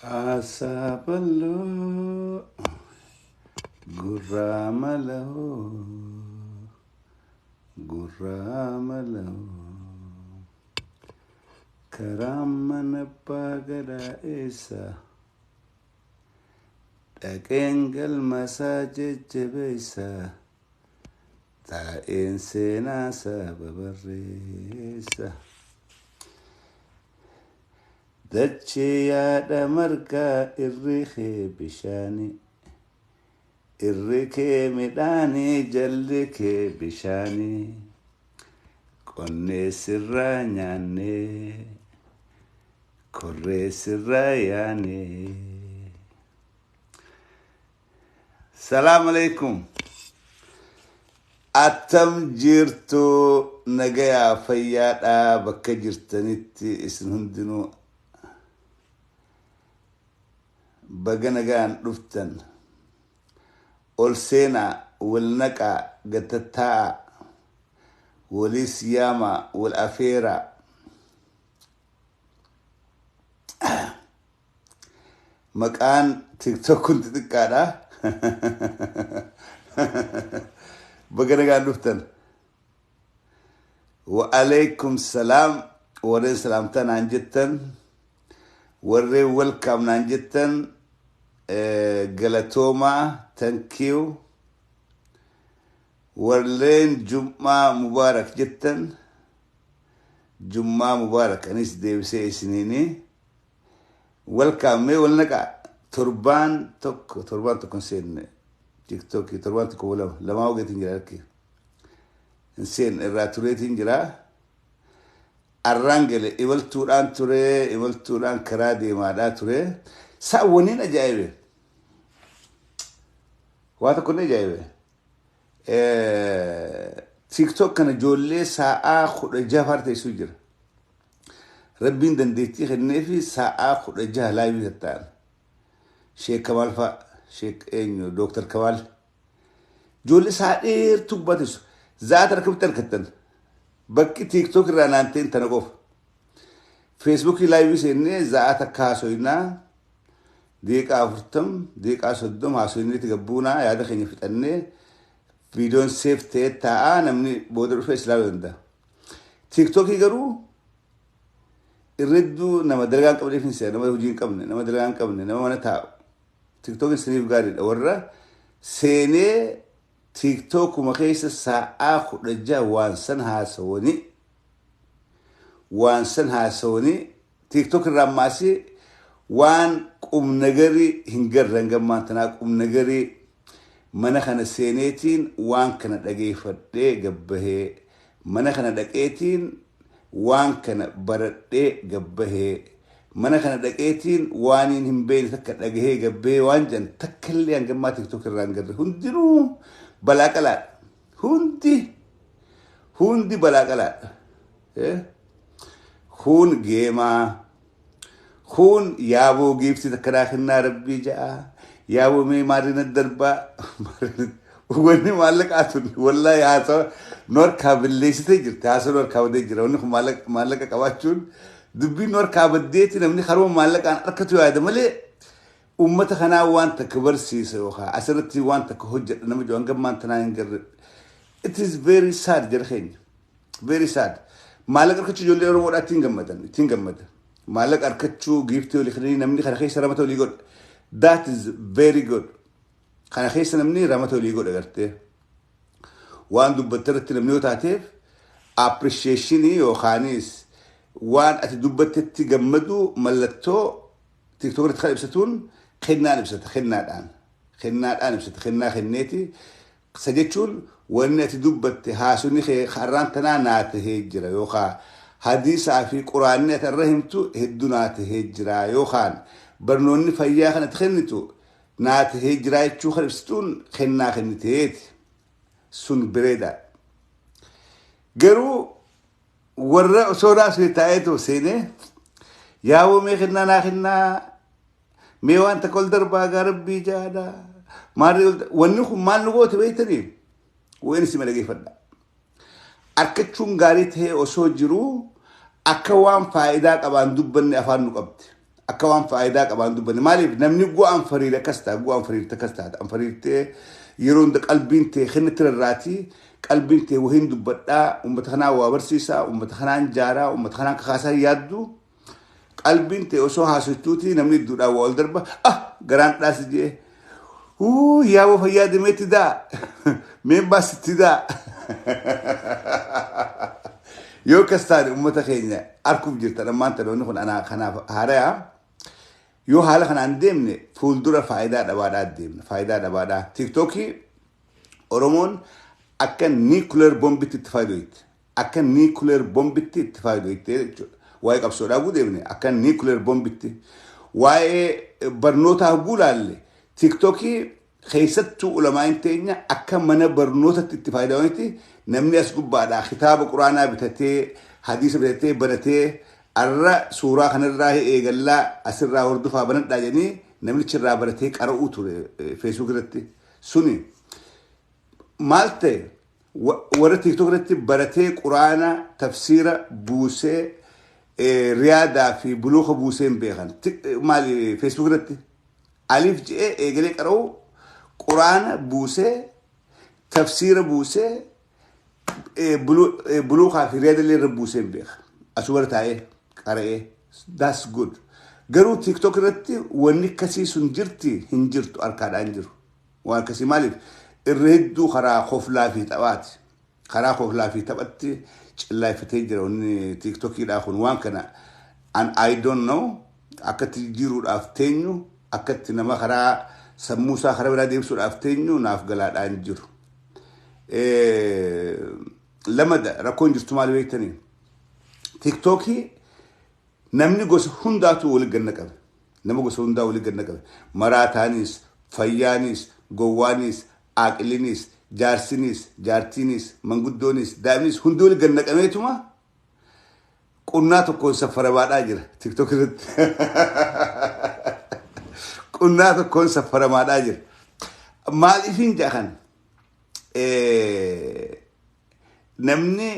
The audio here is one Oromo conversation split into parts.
Haasaa bal'oo gurraa mala'oo gurraa mala'oo karaan mana abbaa gadaa eessa dhaqeen galmasaa jajjabeessa taa'een seenaa saba barreessa. Dachee yaada margaa irri kee bishaanii irri kee midhaanii jalli kee bishaanii qonnee sirraa nyaannee korree sirraa yaanee. Salaam alaikum. Attam jirtu nagayaa fayyaadhaa bakka jirtanitti isin hundinuu baga nagaan dhuftan. Ol seenaa wal naqaa gatattaa'a waliis yaamaa wal afeeraa. Maqaan TikTok kun xixiqqaadha. Baga nagaan dhuftan. Wa'alaikum salaam warreen salaamtaa naan jettan warreen welcome naan jettan galatoomaa thank you warreen jum'aa mubaarak jettan jum'aa mubaarak anis deebisee isiniini welcome mee wal naqaa torbaan tokko torbaan tokko hin seenne tiktookii torbaan tokko lama lamaa ogeetiin jira harki hin seenne irraa tureetiin jira arraan gale imaltuudhaan ture imaltuudhaan karaa deemaadhaa ture sa'awwaniin ajaa'ibe waa tokko ni ajaa'ibe TikTok kana ijoollee sa'aa 16 fa'aa teessuu jira. Rabbiin dandeettii kenneefi sa'aa 16 live tatta'an. Sheek Kamaal fa'a, Sheek eenyu, Dooktar Kamaal. Ijoollee sa'aa dheertuu gubbaa teessu. Zaata harkamitti harkattan. Bakki TikTok irraa naan ta'in tana qofa. Feesbuukii live seennee za'aa takka haasoynaa. Daqiiqaa 40, daqiiqaa 30 haasoyneeti gabbuunaa yaada keenya fixannee viidiyoon save ta'ee taa'aa namni booda dhufee islaaluu danda'a. Tiiktookii garuu irredduu nama dalagaa hin qabneef hin seena, nama hojii hin qabne, nama dalagaa hin qabne, nama mana taa'u. Tiiktookiin siniif gaariidha. Warra seenee tiiktookuma keessa sa'aa 16 waan san haasawanii waan san haasawanii TikTok irraa ammaasii waan qumnagarii hin garre hanga ammaan tanaa qumnagarii mana kana seeneetiin waan kana dhageeffadhee gabbahee mana kana dhaqeetiin waan kana baradhee gabbahee mana kana dhaqeetiin waaniin hin beekne takka dhagahee gabbahee waan jedhan takka illee hanga ammaa TikTok irraa hin garre hundinuu balaa qalaadha hundi hundi balaa qalaadha. Kun geemaa. Kun yaaboo giiftii takka naa kennaa rabbii ja'a. Yaaboo mee maarri na darbaa. Wanni maallaqaa tun wallaahi haasawa nu harkaa balleessitee jirti. Haasawa nu harkaa badee jira. Wanni kun maallaqa qabaachuun dubbiin nu harkaa baddeeti namni karuma maallaqaan harkatu yaada malee uummata kanaa waan takka barsiisa yookaan asirratti waan takka hojjedha nama jiru hanga ammaan tanaa hin garre. It is very sad jara keenya. Very sad. Maallaqa harkachuu ijoollee Oromoodhaa ittiin gammadan ittiin gammada. Maallaqa harkachuu giiftii olii kennanii namni kana keessa ramata olii godha. That is very good. Kana keessa namni ramata olii godha gartee. Waan dubbatte irratti namni yoo taateef appreciationii yookaanis waan ati dubbattetti gammadu mallattoo TikTok irratti kan ibsatuun kennaan ibsata kennaadhaan. Kennaadhaan ibsata kennaa kenneeti. Isa jechuun wanni ati dubbatte haasonni kee har'aan tanaa naa tahee jira yookaan hadiisaa fi quraanni ati irra himtu hedduu naa tahee jira yookaan barnoonni fayyaa kan ati kennitu naa tahee jira jechuu kan ibsituun kennaa kenniteeti. Sun bareedaa. Garuu warra osoo naasuu taa'eetu seenee yaaboo mee kennaa naa kennaa mee waan takka ol darbaa gaa rabbii jaadha maarree ol wanni kun maal nu goote beektanii waan isin dhageeffadha. Arkachuun gaarii ta'ee osoo jiruu akka waan faayidaa qabaan dubbanne afaan nu qabdi. Akka waan faayidaa qabaan dubbanne. Maaliif namni gu'aan fariire akkas ta'a, gu'aan fariirte akkas taata. An fariirtee yeroo hunda qalbiin tee kennatti rarraatii, qalbiin tee wahiin dubbadhaa, uummata kanaa waa barsiisaa, uummata kanaan jaaraa, uummata kanaan kakaasaa yaaddu. Qalbiin tee osoo haasoftuuti namni idduudhaan waa ol darba, ah, garaan dhaasi jee. Huu, yaaboo fayyaa demeetti daa, meen baasitti daa. Yoo akkas taane uummata keenya arguuf jirtan ammaan tana kun anaa kanaaf haarayaa. Yoo haala kanaan deemne fuuldura faayidaa dhabaadhaa deemna. Faayidaa dhabaadhaa. Tiktookii Oromoon akka nuclear bombitti itti fayyadamu. Akka nuclear bombitti itti fayyadamu jechuudha. Waa'ee qabsoodhaa guu deemne akka nuclear bombitti. Waa'ee barnootaa guu laalle, Tiktookii keessattuu ulamaan teenya akka mana barnootatti itti fayyadamanitti, namni as gubbaadhaa kitaaba quraanaa bitatee, hadiisa bitatee, banatee, arra suuraa kanarraa eegallaa, asirraa hordofaa, banadhaa jedhanii namnichi irraa baratee qara'uu ture Facebook irratti. Suni maal ta'e? Warra TikTok irratti baratee quraana tafsiira buusee, riyaadaa fi buluuka buusee hin beekan. Maali, Facebook irratti alif je'ee eegalee qara'uu, quraana buusee, tafsiira buusee, buluukaa fi riyaada illee irra buusee hin beeka. Asuma taa'ee qara'ee, that's good. Garuu TikTok irratti wanni akkasii sun jirti? Hin jirtu, harkaadhaan jiru. Waan akkasii maaliif irra hedduu karaa koflaa fi taphaati. Karaa koflaa fi taphatti cillaafatee jira wanni TikTokiidhaa kun. Waan kana and I don't know akkatti jijjiiruudhaaf teenyu, akkatti nama karaa sammuu isaa karaa biraa deebisuudhaaf teenyu naaf galaadhaan jiru. Lamada rakkoon jirtu maal beektanii? TikTokii namni gosa hundaatu waliin ganna qabe. Nama gosa hundaa waliin ganna qabe. Maraataanis, fayyaanis, gowwaanis, aaqilinis, jaarsinis, jaartiinis, manguddoonis, daa'imnis hundi waliin ganna qabeetuma qunnaa tokkoon saffaramaadhaa jira TikTok irratti. Qunnaa tokkoon saffaramaadhaa jira. Maaliif hin jedhan? Namni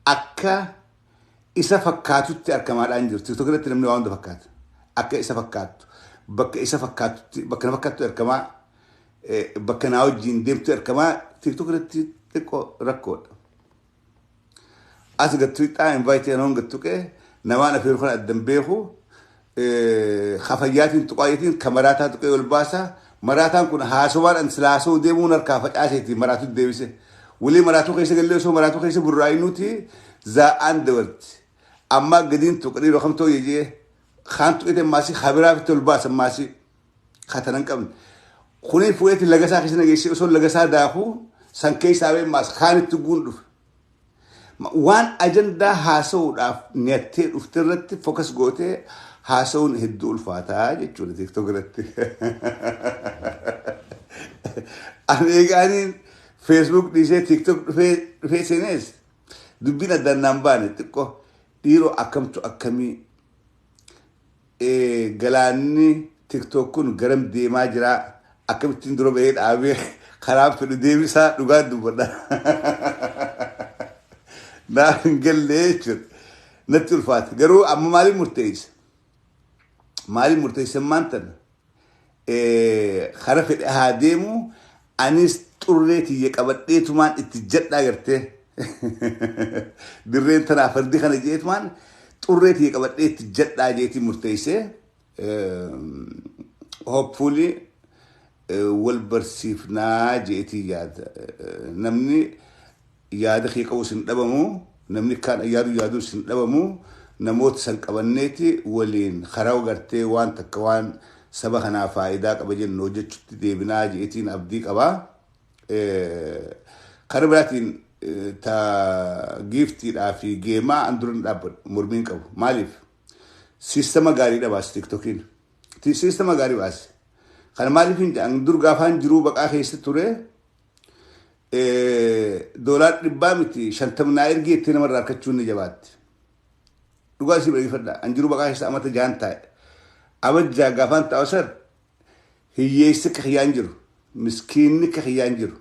akka isa fakkaatutti argamaadhaan jiru. TikTok irratti namni waa hunda fakkaata. Akka isa fakkaattu. Bakka isa fakkaatutti, bakka na fakkaattu argamaa, bakka naa wajjin deemtu argamaa, TikTok irratti xiqqoo rakkoodha. As gattuu xaa invite yanoon gattuqee namaan afeeru kana addan beeku, kafayyaatiin tuqaayetiin ka maraataa tuqee ol baasa. Maraataan kun haasawaadhaan silaasoo deemuun harkaa facaaseeti maraatu deebise. Walii maraatuu keessa gallee osoo maraatuu keessa burraa'inuuti zaa'aan dabarti. Amma gadiin tuqanii yeroo kamtoo jee kaan tuqeete maasii kabiraa fitti ol baasa maasii katana hin qabne. Kuni fuudheeti lagasaa keessa nageessee osoo lagasaa daakuu san keessaa bee maas kaanitti guun dhufe. Waan ajandaa haasa'uudhaaf niyattee dhufte irratti focus gootee haasa'uun hedduu ulfaataa jechuudha TikTok irratti. Ani eegaaniin Facebook dhiisee TikTok dhufee seenees dubbiin addaan naan baane. Xiqqoo dhiiroo akkamtu akkamii galaanni TikTok kun garam deemaa jira, akkamittiin dura bahee dhaabee karaa fedhu deebisaa, dhugaa dubbadha. Naaf hin galle jechuudha. Natti ulfaate. Garuu amma maaliin murteessa? Maaliin murteessa maantan? Kara fedhe haa deemu, anis xurree tiyya qabadheetumaan itti jadhaa gartee. Dirreen tanaa fardi kana jeetumaan xurree tiyya qabadhee itti jadhaa jeetii murteessee, hopefully wal barsiifnaa jeetii yaada. Namni yaada kee qabus hin dhabamu, namni kaan yaadu yaadus hin dhabamu. Namoota san qabanneeti waliin karaa gartee waan takka waan saba kanaa faayidaa qaba jennu hojjechuutti deebinaa jeetiin abdii qabaa. Karaa biraatiin ta giiftiidhaa fi geemaa an dura hin dhaabbadhu, mormiin qabu. Maaliif? Siistama gaariidha baase TikTokiin. Siistama gaarii baase. Kana maaliif hin jedhan? Dur gaafaan jiruu baqaa keessa ture, $100 miti, 50 naa ergee itti namarraa harkachuun ni jabaatti. Dhugaa isii dhaggeeffadha. An jiruu baqaa keessa amata 6n taa'e. Amata 6 gaafaan taa'u sar hiyyeessi akka kiyyaan jiru. Miskiinni akka kiyyaan jiru.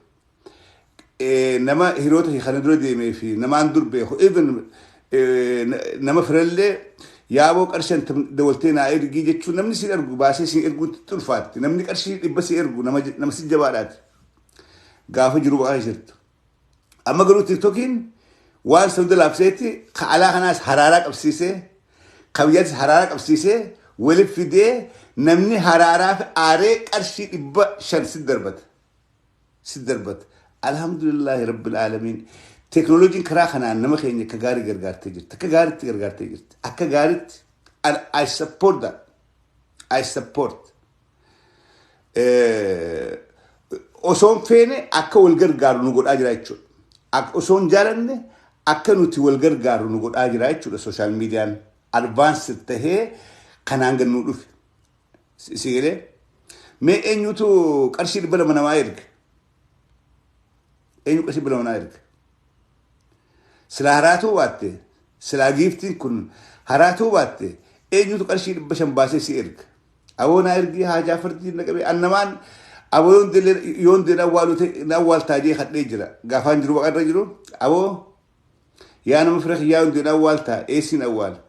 Nama hiriyoota kana dura deemee fi namaan dur beeku, even nama firallee Yaaboo qarshii dawaltee naa ergii jechuun namni si ergu baasee si erguutti ulfaatti. Namni qarshii 100 si ergu nama si jabaadhaati. Gaafa jiru baqaa jirtu. Amma garuu TikTokiin waan sana laafseetti ka alaa kanaas haraaraa qabsiisee, ka biyyaattis haraaraa qabsiisee, waliif fidee namni haraaraa fi aaree qarshii 500 si darbata. Si darbata. Alhamdulillahi rabbil aalamiin. Teeknooloojiin karaa kanaan nama keenya akka gaarii gargaartee jirti. Akka gaariitti gargaartee jirti. Akka gaariitti. And I support that. I support. Osoon feene akka wal gargaaru nu godhaa jira jechuudha. Osoon jaalanne akka nuti wal gargaaru nu godhaa jira jechuudha. Social mediaan advanced tahee kanaan gad nu dhufe. Si galee? Mee eenyutu qarshii 200 namaa erga? Eenyu qarshii 200 namaa erga? Silaa haraatuu baatte, silaa giiftiin kun haraatuu baatte, eenyutu qarshii 500 baasee si erga? Aboo naa ergii, haajaa fardii na qabee annamaan aboo yoon deene awwaalu ta'e na awwaaltaa jee kadhee jira. Gaafaan jiru baqarra jiru aboo yaa nama fira kiyyaa, yoon deene awwaaltaa, eessiin awwaala?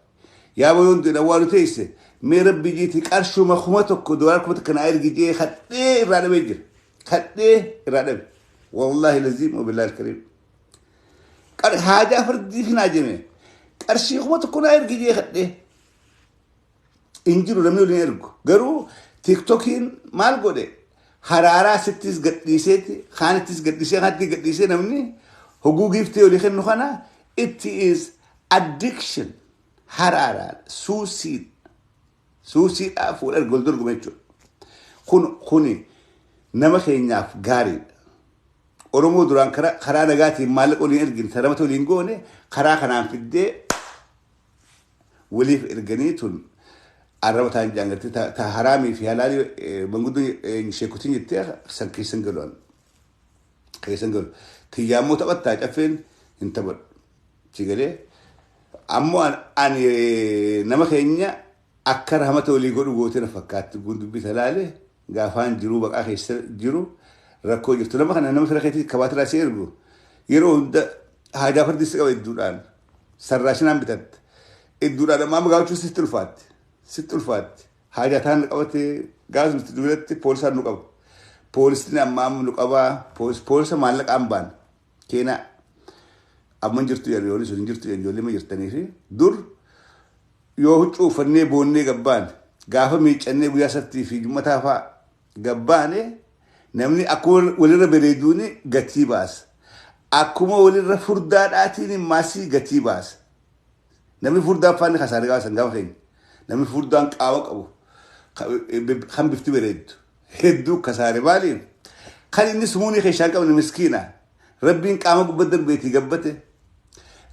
Yaa aboo yoon deene awwaalu teesse, mee rabbi jiiti qarshuma 1000, doolaara 1000 naa ergi jee kadhee irraa dhabee jira. Kadhee irraa dhabe. Wallaahi laziim wabillahi alkariim. Haajaa fardii hin haajame. Qarshii 1000 naa ergi jee kadhee. Hin jiru namni waliin ergu. Garuu TikTokiin maal godhe? Haraaraa sittis gadhiiseeti, kaanittis gadhiisee, kaanittis gadhiisee, namni hoguu giiftii olii kennu kana it is addiction, haraaraa suusii suusiidhaaf wal erga wal dorgome jechuudha. Kuni nama keenyaaf gaariidha. Oromoo duraan karaa nagaatiin maallaqa waliin ergine, salamata waliin goone, karaa kanaan fiddee waliif erganii tun arraba ta'an jaangartee ta haraamii fi halaalii manguddoo sheekutiin jettee san keessan galu an. Keessan galu. Tiyyaa immoo taphattaa caffeen hin taphadhu. Si galee? Ammoo ani nama keenya akka rahmata walii godhu gootee na fakkaatti dubbii talaale gaafaan jiruu baqaa keessa jiru rakkoo jirtu. Nama kana nama fira keetii kabaatiraa si ergu yeroo hunda haajaa fardi si qaba, hedduudhaan sarraashinaan bitatte. Hedduudhaan amma gaafachuu sitti ulfaatti. Sitti ulfaatti. Haajaa taan qabatee gaas nuti duratti poolisaan nu qaba. Poolisni amma amma nu qabaa, poolisa maallaqaan baana. Keenaa amma hin jirtu, yeroo sun hin jirtu, ijoollee ma jirtanii fi dur yoo huccuu uffannee boonnee gabbaane, gaafa miiccannee guyyaa sabtii fi jummataa fa'aa gabbaane, namni akkuma walirra bareeduuni gatii baasa. Akkuma walirra furdaadhaatiin maasii gatii baasa. Namni furdaan faanni kasaaree gaafa gaafa keenya. Namni furdaan qaama qabu kan bifti bareeddu hedduu kasaare. Maaliif? Kan inni sumuunii keessaa hin qabne miskiina. Rabbiin qaama gubbaa darbeetii gabbate.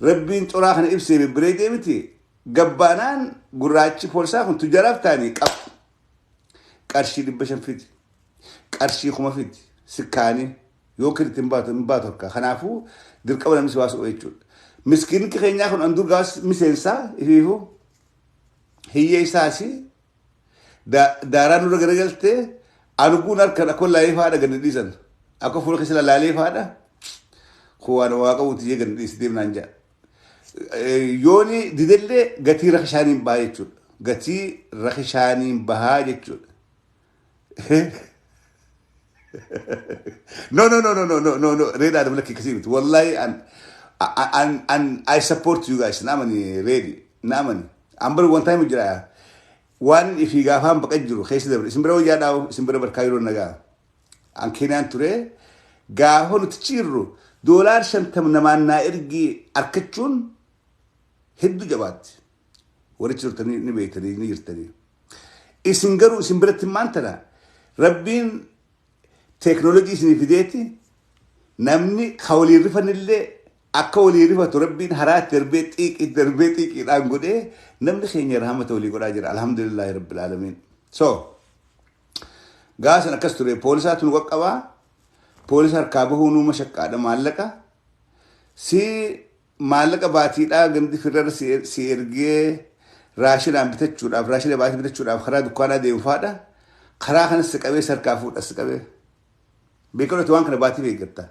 Rabbiin coraa kana ibsee bebbereedee miti. Gabbaanaan gurraachi poolisaa kun tujjaraaf ta'anii qabu. Qarshii 500 fidi. Qarshii 1000 fidi. Sikkaanii yoo kiritti hin baatu hin baatu harkaa. Kanaafuu dirqama namni si baasu jechuudha. Miskiinni keenyaa kun andur gaas miseensaa ifiifuu hiyyee isaas daaraa nurra garagaltee arguun harkaan akka laalee faadha gadi dhiisan. Akka fuula keessa laalee faadha. Kuwaan waa qabuuti jee gadi dhiisi deemnaan jedha. Yooni didellee gatii rakishaaniin bahaa jechuudha. Gatii rakishaaniin bahaa jechuudha. No, no, no, no, no, no, no, no, ready adam lakki akkasii miti. Wallahi an I support you guys. Naamani ready. Naamani. An bari one time jira. Waan ifii gaafaan baqa jiru keessa dabre. Isin bira wayyaa dhaabu, isin bira barkaa yeroo nagaa. An Keeniyaan ture. Gaafa nuti ciirru doolaar 50 namaan naa ergi arkachuun hedduu jabaatti. Warri turtanii ni beektanii ni jirtanii. Isin garuu isin biratti maan tana rabbiin teeknoolojii isinii fideeti, namni ka waliin rifanillee akka walii rifatu rabbiin haraatti darbee xiiqii darbee xiiqiidhaan godhee namni keenya rahmata walii godhaa jira. Alhamdulillahi rabbil aalamiin. So gaasan akkas ture, poolisaatu nu qaqqabaa, poolisa harkaa bahuu nuu mashaqqaadha, maallaqa si maallaqa baatiidhaa gandi firrarra si ergee raashinaan bitachuudhaaf, raashina baatii bitachuudhaaf karaa dukkaanaa deemu faadha. Karaa kanas si qabee sarkaa fuudha, si qabee. Beekamatti waan kana baatii eeggatta.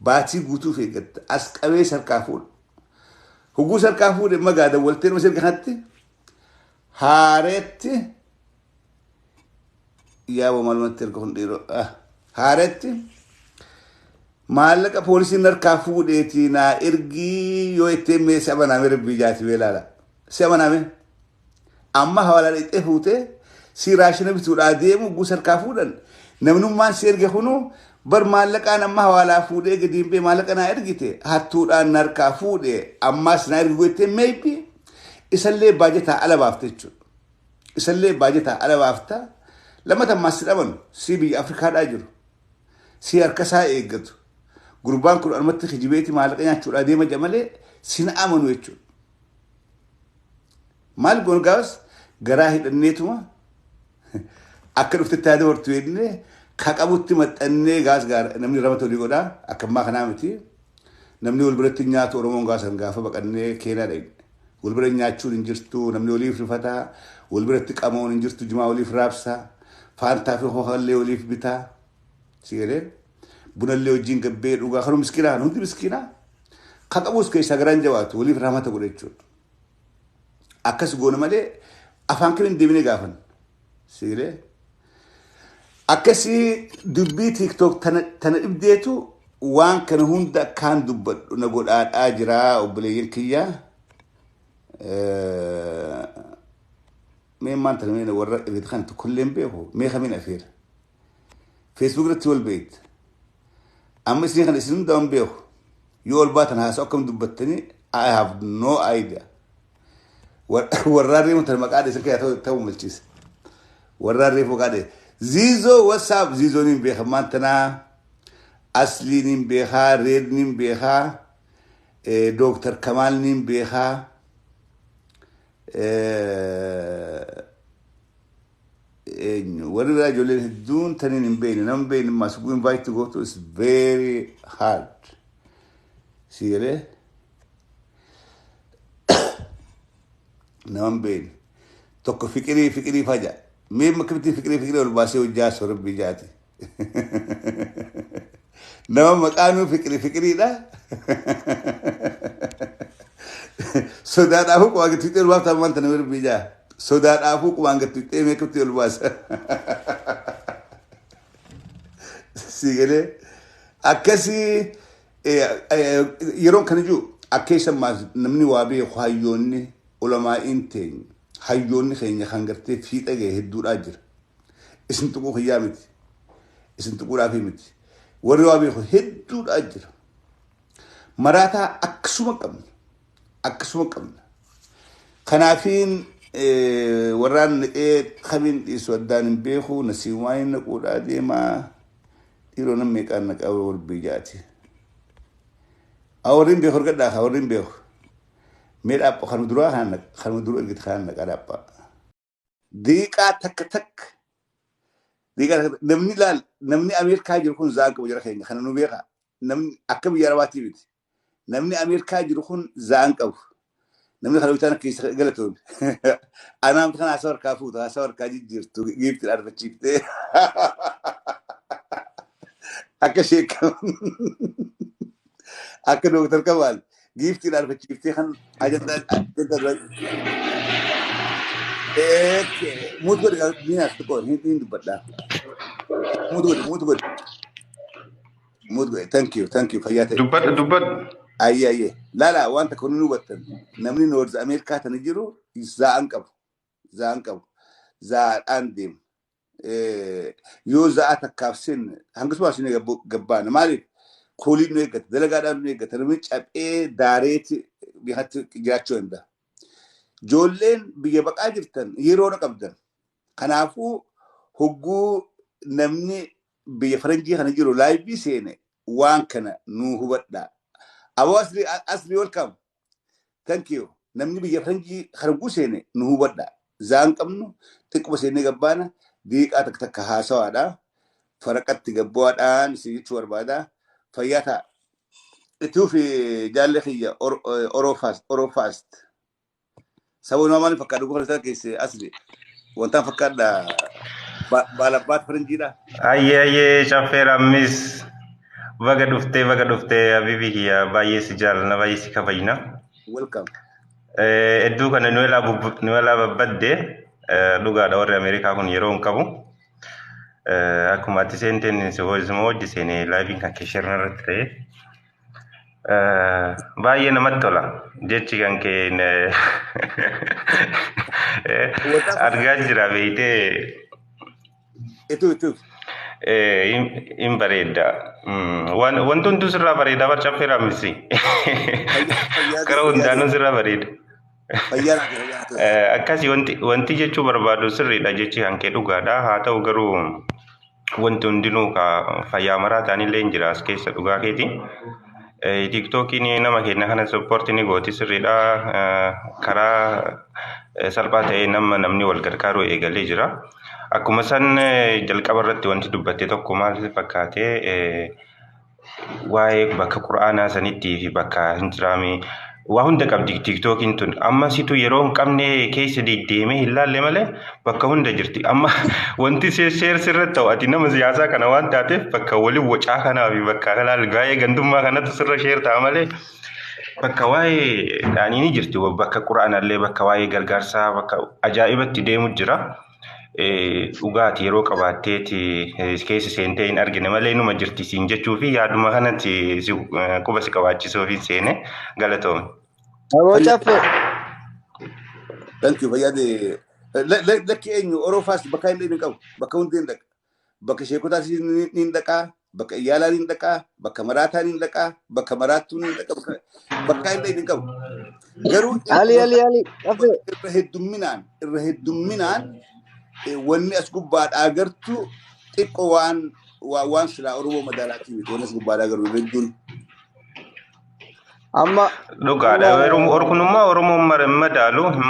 Baatii guutuuf eeggatta. As qabee sarkaa fuudha. Hogguu sarkaa fuudhe magaa dawwaltee nama sirga kanatti Haareetti yaaboo maalumatti erga kun dhiiroo haareetti maallaqa poolisiin harkaa fuudheetii naa ergii yoo ittiin mee si amanaame, rabbii jaati mee ilaala. Si amanaame amma hawaalaa dhaqxee fuutee si raashina bituudhaa deemu guusa harkaa fuudhan, namnummaan si erge kunuu bar maallaqaan amma hawaalaa fuudhee gadi hin bee maallaqa naa ergite, hattuudhaan na harkaa fuudhe, ammaas naa ergi gottee, maybe isallee baajataa ala baafte jechuudha. Isallee baajataa ala baafta. Lamata ammaas si dhabanu si biyya Afrikaadhaa jiru. Si harka isaa eeggatu. Gurbaan kun anumatti kijibeeti maallaqa nyaachuudhaa deema jedha malee sin amanu jechuudha. Maal goon gaafas garaa hidhanneetuma akka dhuftetti haa dabartu jennee ka qabutti maxxannee gaas gaara namni ramata olii godhaa, akka ammaa kanaa miti. Namni wal biratti nyaatu Oromoon gaasan gaafa baqannee Keenyaa dhaqne. Wal bira nyaachuun hin jirtu, namni waliif rifataa, wal biratti qamoon hin jirtu, jimaa waliif raabsaa, faantaa fi hohallee waliif bitaa. Si galee bunallee wajjin gabbee dhugaa kanuu miskiinaa kan hundi miskiinaa. Ka qabus keessaa garaan jabaatu waliif rahmata godha jechuudha. Akkas goona malee afaan kamiin deebinee gaafan. Si galee akkasii dubbii TikTok tana dhibdeetu waan kana hunda akkaan dubbadhu na godhaadhaa jira, obboleeyyan kiyyaa. Mee maanta mee warra irratti kan tokkollee hin beeku, mee kamiin afeera. Facebook irratti wal beekta. Amma isin kana isin hundaa hin beeku. Yoo ol baatan haasa'u akkam dubbattanii, I have no idea. Warraan reefu tan maqaa dhiisan kee ta'uu malchiisa. Warraan reefu maqaa dhiisan. Ziizoo, WhatsApp Ziizoon hin beekan maantanaa. Asliin hin beekaa, Reedni hin beekaa, Dooktar Kamaal ni hin beekaa. Eenyu warri biraa ijoolleen hedduun taniin hin beekne, nama hin beekne mas invite gootu is very hard. Si galee nama hin beekne tokko fiqirii fiqirii faja mee akkamitti fiqirii fiqirii ol baasee hojjaa sorabbii jaati. Nama maqaanuu fiqirii fiqiriidha. Sodaadhaafuu qubaan gadi ol baaftaa maanta nama rabbii jaa. Sodaadhaafuu qubaan gadi tuqxee meeqatti ol baasa. Si galee akkasii yeroon kana jiru akka isa namni waa beeku, hayyoonni ulamaa'iin teenya, hayyoonni keenya kan gartee fiixa ga'e hedduudhaa jira. Isin tuquu kiyyaa miti. Isin tuquudhaafii miti. Warri waa beeku hedduudhaa jira. Maraataa akkasuma qabna. Akkasuma qabna. Kanaafiin warraan naqee kamiin dhiisu addaan hin beeku, nasiibumaa hin naquudhaa deemaa, dhiiroo nam meeqaan naqaa warbii jaati. Warri hin beeku argadhaa kaa warri hin beeku. Mee dhaapha kanuma duraa kanuma dura ergite kanaan naqaa dhaaphaa. Diiqaa takka takka. Diiqaa takka namni laal, namni Ameerikaa jiru kun zaan qabu jira keenya kana nu beekaa. Namni akka biyya Arabaatii miti. Namni Ameerikaa jiru kun zaan qabu. Namni kana bitaan keessa galatoome. Anaam kana haasawa harkaa fuuta, haasawa harkaa jijjiirtu, giiftiin arfachiiftee. Akka sheekam akka Dooktar Kamaal giiftiin arfachiiftee kan ajandaa ajandaa mute godhi miinaas xiqqoo hin dubbadhaa. Mute godhi, mute godhi. Mute godhi. Thank you, thank you, fayyaa ta'e. Dubbadhu, dubbadhu. Ayyee, ayyee. Laala, waan takka nu hubattan. Namni North Ameerikaa tana jiru zaa'an qabu. Zaa'an qabu. Zaa'adhaan deema. Yoo za'a takkaaf seenne hangasuma isin gabbaana. Maaliif? Kooliin nu eeggata, dalagaadhaan nu eeggata. Namni caphee daareeti biyyatti jiraachuu danda'a. Ijoolleen biyya baqaa jirtan yeroo qabdan. Kanaafuu hogguu namni biyya faranjii kana jiru live seene waan kana nuu hubadhaa. Aboo Asli, Asli, welcome. Thank you. Namni biyya faranjii kana hogguu seene nu hubadhaa. Zaan qabnu xiqquma seennee gabbaana, diiqaa takka takka haasawaadha. Faraqatti gabbu'aadhaan isin jechuu barbaada. Fayyaa ta'a. Ituu fi jaalli kiyya Oroo Fast, Oroo Fast. Sababni maaliif fakkaata dhuguu kana keessa Asli? Wantaan fakkaadha baalabbaat faranjiidha. Ayyee, ayyee, Caffeer ammis baga dhuftee, baga dhuftee, habibi kiyya, baay'ee si jaalladha, baay'ee si kabajna. Welcome. Hedduu kana nu elaa babbadde dhugaadha warri Ameerikaa kun yeroo hin qabu. Akkuma ati seenteen si wajji seenee liveiin kan kee share irratti ta'e. Baay'ee namatti tola. Jechi kan kee argaa jira beeytee. Itu itu. Hin bareeda. Wanti hunduu sirraa bareeda bar Caffee Raamisi. Karaa hundaanuu sirraa bareeda. Akkasii wanti jechuu barbaadu sirriidha jechi kan kee dhugaadha. Haa ta'u garuu wanti hundinuu ka fayyaa maraa ta'anillee hin jira as keessa dhugaa keeti. TikTokiin nama keenya kana support ni gooti sirriidha. Karaa salphaa ta'ee nama namni wal gargaaru eegalee jira. Akkuma san jalqaba irratti wanti dubbatte tokko maal fakkaate, waa'ee bakka qura'aanaa sanittii fi bakka hin jiraame waa hunda qabdi TikTokiin tun. Amma situ yeroo hin qabne keessa deddeemee hin laalle malee bakka hunda jirti. Amma wanti share sirratti ta'u ati nama siyaasaa kana waan taateef bakka waliin wacaa kanaa fi bakka laal waa'ee gandummaa kanatu sirra share ta'a malee bakka waa'ee dhaanii ni jirti. Bakka qura'aanallee bakka waa'ee gargaarsaa bakka ajaa'ibatti deemu jira. Dhugaati yeroo qabaatteeti keessa seentee hin argine malee numa jirti siin jechuu fi yaaduma kanatti quba si qabaachisuuf hin seene galatoome. Aboo Caffee. Thank you fayyaade. Lakki eenyu Orofaas bakka hin qabu bakka hundi hin dhaqa. Bakka sheekotaas ni hin dhaqaa, bakka iyyaalaa ni hin dhaqaa, bakka maraataa ni hin dhaqaa, bakka maraattuu ni hin dhaqa, bakka hin qabu. Garuu Ali Ali Ali Caffee. Irra heddumminaan wanni as gubbaadhaa agartu xiqqoo waan silaa Oromoo madaalaatii miti wanni as gubbaadhaa agarru hedduun. Amma Dhugaadha. Orkunummaa Oromoon hin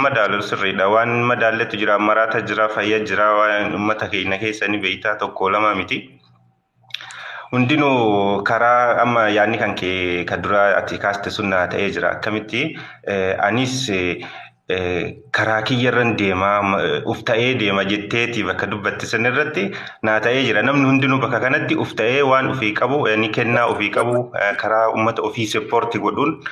madaalu sirriidha. Waan madaalletu jira, maraata jira, fayya jira, waan uummata keenya keessa ni beektaa tokko lama miti. Hundinuu karaa amma yaadni kan kee kan dura ati kaaste sun naa ta'ee jira. Akkamitti anis karaa kiyyarran deemaa uf ta'ee deema jetteeti bakka dubbatte san irratti naa ta'ee jira. Namni hundinuu bakka kanatti uf ta'ee waan ofii qabu ni kennaa ofii qabu karaa uummata ofii support godhuun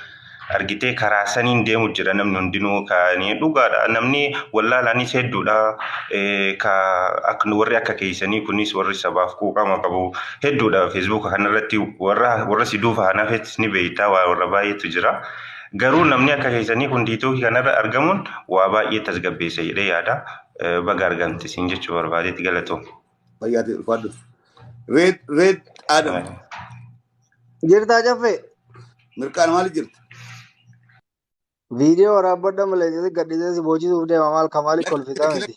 argitee karaa saniin deemu jira namni hundinuu kan dhugaadha. Namni wallaalaanis hedduudha. Ka warri akka keessanii kunis warri sabaaf quuqama qabu hedduudha. Feesbuuka kanarratti warra si duuba hanaafes ni beektaa warra baay'eetu jira. Garuu namni akka keessanii kun TikTokii kanarra argamuun waa baay'ee tasgabbeessa jedhee yaada. Baga argamte siin jechuu barbaadeetti galatoo. Fayyaa ta'e ulfaadhu. Red Red Adam. Jirtaa Caffee. Mirqaan maali jirti? Viidiyoo waraabbadha malee gadhiisee si boojisuuf deema maal kamaali kolfisaa miti.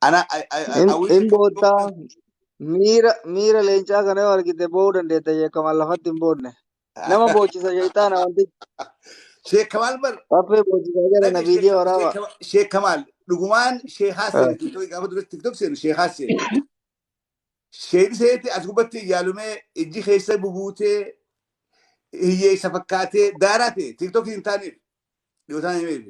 Ana Hin boottaa miira leencaa kana yoo argite boo'uu dandeetta jeekamaan lafatti hin boonne. Nama boochisa shayitaana wanti. Sheek Kamaal bar. Caffee boochisaa jedhana viidiyoo waraaba. Sheek Kamaal dhugumaan sheekaa seenu TikTokii gaafa duratti TikTok seenu sheekaa seenu. Sheekni seete as gubbatti yaalumee ijji keessa bubuutee hiyyeessa fakkaatee daaraa ta'e TikTokii hin taaneef dhiyoo ta'an himeef.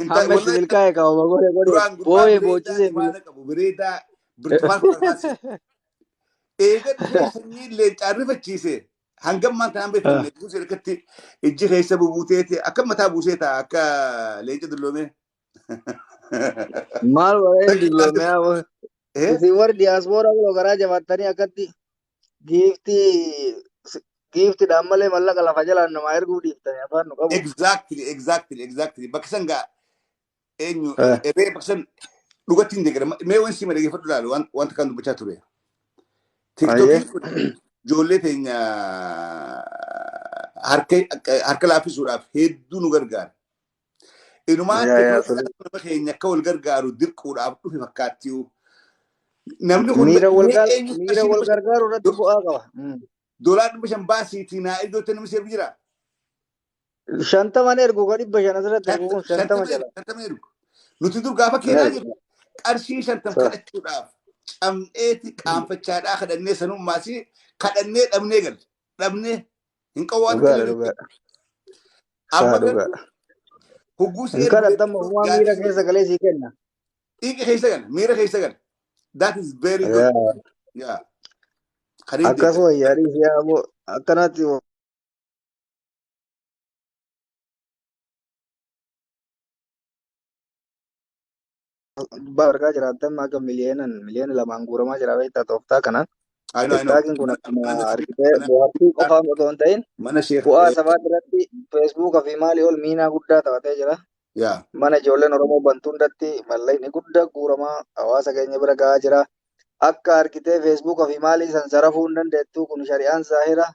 Hamma itti milkaa'e qaba godhe godhe Duraan gurbaa boo'ee bareedaa boochisee. Imaana qabu bareedaa birtumaan farmaasi. Eega dhufee sanyii leencaa rifachiise hangam maan tanaan beekamne buusee harkatti ijji keessa bubuutee ta'e akka mataa buusee ta'a akka leenca dulloomee. Maal warreen dulloomee isin warri diyaaspooraa kun garaa jabaattanii akkatti giiftiidhaan malee mallaqa lafa jalaan namaa erguu dhiiftanii afaan nu qabu. Exactly. Bakka san gaa eenyu eree bakka san dhugatti hin deegara. Mee waan si madaqeeffadhu ilaalu wanta kan dubbachaa ture. TikTokiin kun ijoollee teenya harka laaffisuudhaaf hedduu nu gargaara. Inumaa teekinooloojii nama keenya akka wal gargaaru dirquudhaaf dhufe fakkaattii. Namni kun Miira wal mee eenyu miira wal gargaaru irratti bu'aa qaba. $500 baasiitii naa iddootti namni seerbu jira. 50n ergu ka 500 asirratti ergu kun 50 jala. 50 ergu. Nuti dur gaafa keenyaa jirru qarshii 50 kadhachuudhaaf cam'eeti qaanfachaadhaa kadhannee sanummaas kadhannee dhabnee galle. Dhabnee hin qabu waan Dhugaadha ta'eef. dhugaadha. Amma garuu Dhugaadha. hogguu si Hin ergu kadhattamu ofumaa miira keessa galee sii kenna. Dhiiga keessa gala, miira keessa gala. That is very good. Yeah. Kan hin Akkasuma yaadii siyaa akkanatti. Gubbaa argaa jiraattan akka miliyoonan 2 miliyoona guuramaa jira beektaa tooftaa kanaan. I know, I know. TikTokiin kun akkuma argitee bohaartii qofaaf otoo hin ta'in Mana sheekh bu'aa sabaa irratti Feesbuuka fi maalii ol miinaa guddaa taphatee jira. Mana ijoolleen Oromoo bantu hundatti mallaqni guddaa guuramaa hawaasa keenya bira gahaa jira. Akka argitee Feesbuuka fi maalii san sarafuu hin dandeettu, kun shari'aan zaahira.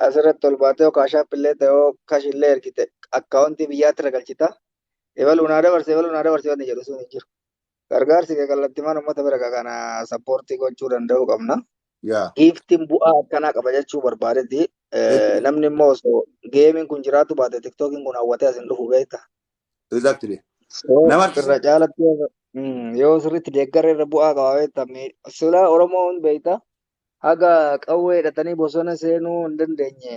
Asirratti ol baatee yoo Cash App illee ta'e, yoo cash illee ergite, akkaawuntii biyyaatti ragalchita. Ebaluu naa dabarse, ebaluu naa dabarse wanni jedhu sun hin jiru. Gargaarsi kee kallattimaan uummata bira gaha, kana support gochuu danda'uu qabna. Giftiin bu'aa akkanaa qaba jechuu barbaadetti. Namni immoo osoo gameiin kun jiraatu baate TikTokiin kun hawwatee as hin dhufu beekta. Exactly. So Nama irra caalatti yoo sirriitti deeggarra irra bu'aa qaba beekta. Silaa Oromoon beekta haga qawwee hidhatanii bosona seenuu hin dandeenye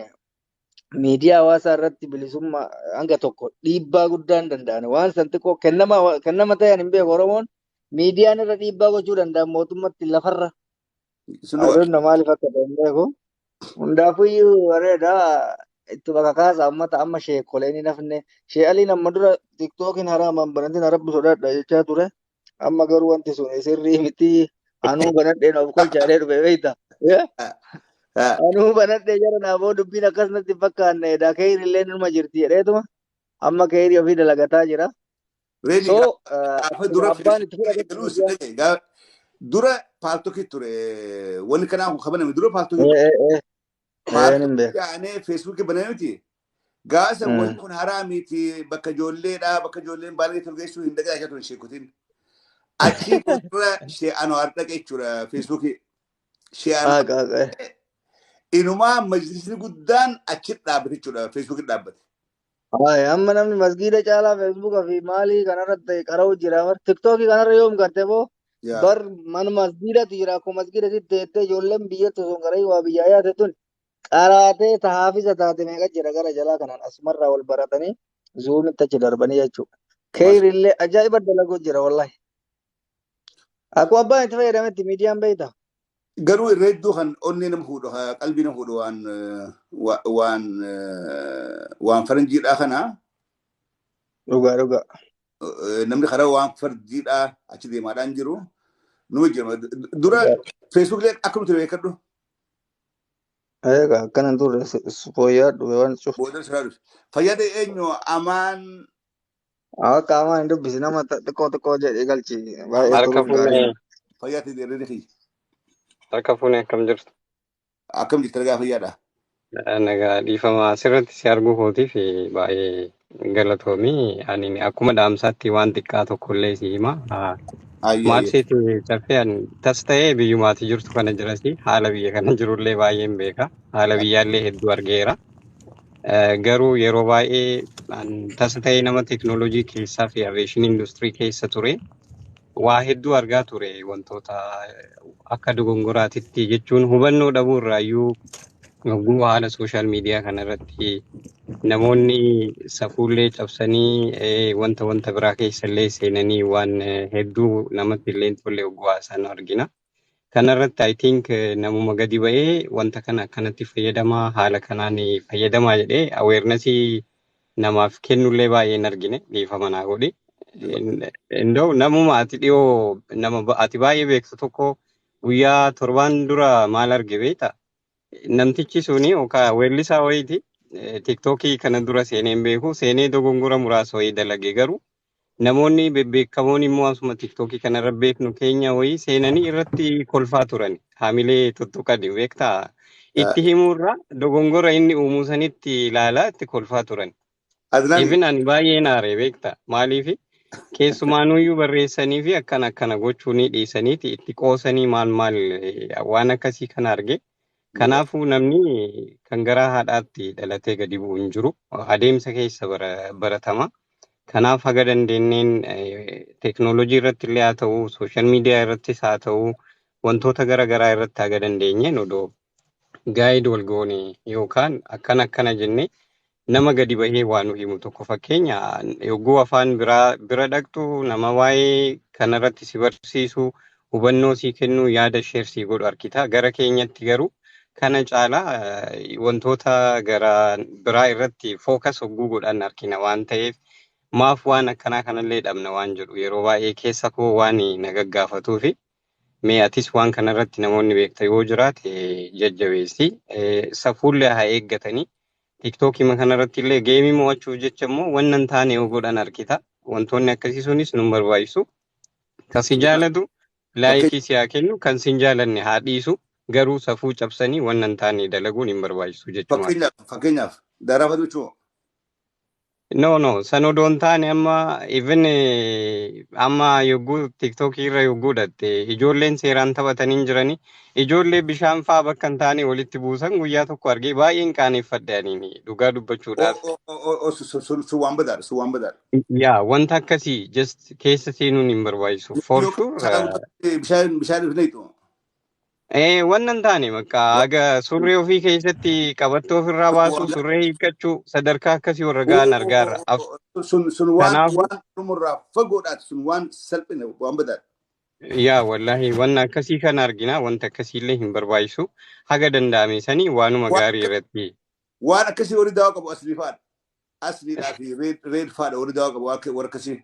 miidiyaa hawaasaa irratti bilisummaa hanga tokko dhiibbaa guddaa hin danda'an. Waan san xiqqoo kennama kennama ta'an hin beeku Oromoon, miidiyaan irra dhiibbaa gochuu danda'an mootummatti lafarra. Sun dhugaa. Adoon maaliif akka ta'e hin beeku. Hundaafuyyuu bareeda, itti bakka kaasa uummata amma sheekoleen hin hafne. Shee'aliin amma dura TikTokiin haraamaan banatin Rabbi sodaadha jechaa ture. Amma garuu wanti sun sirrii miti. Anuu banadheen of kolchaadhee dhufe beekta. Anuu banadhee jara naafoo dubbiin akkas natti hin fakkaanne, edaa keeyri illee numa jirti jedheetuma amma keeyri ofii dalagataa jira. Reedi So gaafa akkuma dura abbaan itti fudhatetti eegaluu si miidiyaa. dhagaye. Dura Paltalkii ture. Wanni kanaa kun kabaname dura Paltalkii ture. Nin Paltalkii beeka. aanee Feesbuukii baname miti. Gaasa wanni kun haraamiiti, bakka ijoolleedha, bakka ijoolleen baay'ee tolgeessuu hin dhaqee akka turan sheekotiin. Achii dura shee Anwaar dhaqe jechuudha Feesbuukii. Shee Anwaar Haqa haqa. inumaa majlisni guddaan achi dhaabbate jechuudha, Feesbuukii dhaabbate. Ay, amma namni masgiida caalaa Feesbuuka fi maalii kanarratti qara'u jira. Bar TikTokii kanarra yoom garte boo bar mana masgiidatu jira. Akkuma masgiidatti teettee ijoolleen biyyatti osoo hin qara'in waa biyyaa yaate tun qaraatee tahaafisa taate meeqa jira gara jalaa kanaan asumarraa wal baratanii Zoomitti achi darbanii jechuudha. Keeyri illee ajaa'iba dalaguu jira wallahi. Akkuma abbaan itti fayyadametti miidiyaan beekta. Garuu irra hedduu kan onnee nama fuudhu, qalbii nama fuudhu waan waan waan faranjiidhaa kana. Dhugaa dhugaa. Namni karaa waan farjiidhaa achi deemaadhaan jiru nu jira. Dura Facebook illee akkam ture beekadhu. Egaa akkana turre, fooyya'aa dhufe waan cufti. Booda siraa dhufe. Fayyada eenyu amaan. Akka amaan hin dubbisi, nama xiqqoo xiqqoo jedhee galchi, baay'ee Harka turuun gaarii. fuunee. Fayyaa ta'e dheerina kiyya. Harka fuunee, akkam jirtu? Akkam jirta, nagaa fayyaadha? Nagaa, dhiifama asirratti si arguu kootiif baay'ee galatoomii. Ani akkuma dhaamsaatti waan xiqqaa tokkollee si hima. Ayyee Maal ayyee. seeti caffee, ani tas ta'ee biyyumaati jirtu kana jirasi haala biyya kana jirullee baay'een beeka. Haala biyyaallee hedduu argeera. Garuu yeroo baay'ee tasa ta'ee nama teekinooloojii keessaa fi aviation industry keessa ture. Waa hedduu argaa ture, wantoota akka dogongoraatitti jechuun hubannoo dhabuu irraayyuu yogguu haala social media kanarratti namoonni safuullee cabsanii wanta biraa keessallee seenanii waan hedduu namatti illee hin tolle yogguu haasan argina. Kanarratti I think namuma gadi ba'ee wanta kana akkanatti fayyadamaa, haala kanaan fayyadamaa jedhee awarenessii namaaf kennullee baay'ee hin argine, dhiifama naa godhi. Indoo namuma ati dhiyoo nama ati baay'ee beektu tokko guyyaa torbaan dura maal arge beektaa? Namtichi suni yookaan weellisaa wayiiti. TikTokii kana dura seenee hin beeku. Seenee dogongora muraasa wayii dalage, garuu namoonni bebbeekamoon immoo asuma TikTokii kanarra beeknu keenya wayii seenanii irratti kolfaa turan. Haamilee tuttuqani beektaa? Itti himuurra dogongora inni uumuu sanitti ilaalaa itti kolfaa turan. Adnaani. Even ani baay'ee naare beektaa? Maaliifi keessumaanuyyuu barreessanii fi akkana akkana gochuu ni dhiisaniiti itti qoosanii maal maal waan akkasii kana arge. Kanaafuu namni kan garaa haadhaatti dhalatee gadi bu'u hin jiru. Adeemsa keessa baratama. Kanaaf haga dandeenyeen teekinooloojii irratti illee haa ta'u, social media irrattis haa ta'u, wantoota gara garaa irratti haga dandeenyeen odoo guide wal goone yookaan akkana akkana jennee nama gadi bahee waa nu himu tokko, fakkeenya yogguu afaan biraa bira dhaqxu nama waa'ee kanarratti si barsiisu, hubannoo si kennu, yaada share si godhu argita. Gara keenyatti garuu kana caalaa wantoota gara biraa irratti focus hogguu godhan argina waan ta'eef Maaf waan akkanaa kanallee dhabna waan jedhu yeroo baay'ee keessa koo waan na gaggaafatuu fi mee atis waan kanarratti namoonni beekta yoo jiraate jajjabeessi. Safuullee haa eeggatanii. Tiktookii kanarratti illee game mo'achuuf jecha immoo wannan hin taane yoo godhan argita. Wantoonni akkasii sunis nu barbaachisu. Kan si jaalatu like si haa kennu, kan si hin jaalanne haa dhiisu. Garuu safuu cabsanii wannan hin taane dalaguun hin barbaachisu jechuudha. Fakkeenyaaf daaraa jechuun. No, san odoo hin taane, amma even amma yogguu Tiktookii irra yogguu dhatte ijoolleen seeraan taphatanii hin jiranii, ijoollee bishaan fa'aa bakka hin taane walitti buusan guyyaa tokko argee baay'een qaaneffadhe aniin dhugaa dubbachuudhaaf. Sun waan badaadha. Sun waan badaadha. Yaa, wanta akkasii just keessa seenuun hin barbaachisu. For sure. Bishaan ifneetu. Wannan hin taane bakka haga surree ofii keessatti qabattoo ofirraa baasuu, surree hiikkachuu, sadarkaa akkasii warra ga'an argaarra. Sun waan waan Oromorraa fagoodhaati, sun waan salphina, waan badaadha. Yaa, wallahi wanna akkasii kana argina, wanta akkasiillee hin barbaachisu. Haga danda'ame sanii waanuma gaarii irratti. Waan akkasii warri daawaa qabu Aslii fa'aadha. Asliidhaa fi Reed fa'aadha warri daawaa qabu warra akkasii.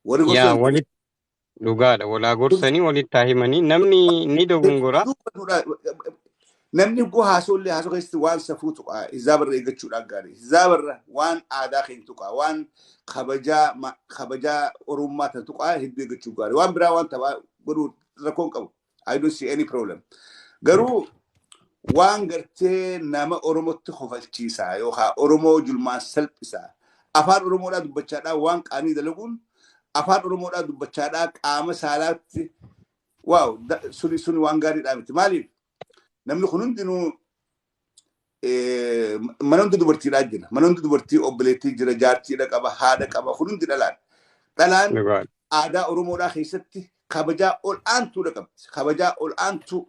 Warri Yaa, walitti dhugaadha, walaa gorsanii walitti haa himanii, namni ni dogongora. Namni guu haasoo illee haasoo keessatti waan safuu tuqaa, hizaabarra eeggachuudhaan gaarii. Hizaabarra waan aadaa keenya tuqaa, waan kabajaa Oromummaa tan tuqaa hedduu eeggachuu gaarii. Waan biraa waan taphaa godhuu rakkoon qabu. I don't see any problem. Garuu waan gartee nama Oromotti kofalchiisaa yookaan Oromoo julmaan salphisaa, afaan Oromoodhaa dubbachaadhaa waan qaanii dalaguun, afaan Oromoodhaa dubbachaadhaa qaama saalaatti, waaw, suni waan gaariidhaa miti. Maaliif, namni kun hundinuu mana hundi dubartiidhaa jira. Mana hundi dubartii obboleettii jira, jaartiidha qaba, haadha qaba, kun hundi dhalaadha. Dhalaan aadaa Oromoodhaa keessatti kabajaa ol aantuudha qabdi. Kabajaa ol aantuu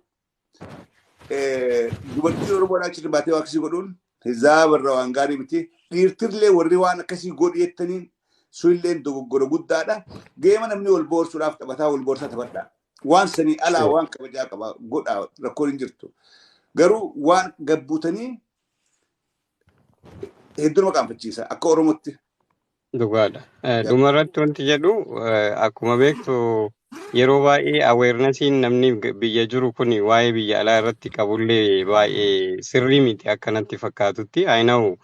dubartii Oromoodhaa achi baatee waa akkasii godhuun hizaabarra waan gaarii miti. Dhiirtillee warri waan akkasii godhu jettaniin sunillee dogoggora guddaadha. Game namni wal boorsuudhaaf taphataa wal boorsaa taphadha. Waan sanii alaa waan kabajaa qaba godhaa, rakkoon hin jirtu. Garuu waan gabbuutanii hedduu nama qaanfachiisa akka Oromootti. Dhugaadha. Dhumarratti wanti jedhu, akkuma beektu yeroo baay'ee awarenessiin namni biyya jiru kun waa'ee biyya alaa irratti qabullee baay'ee sirrii miti akkanatti fakkaatutti. I know,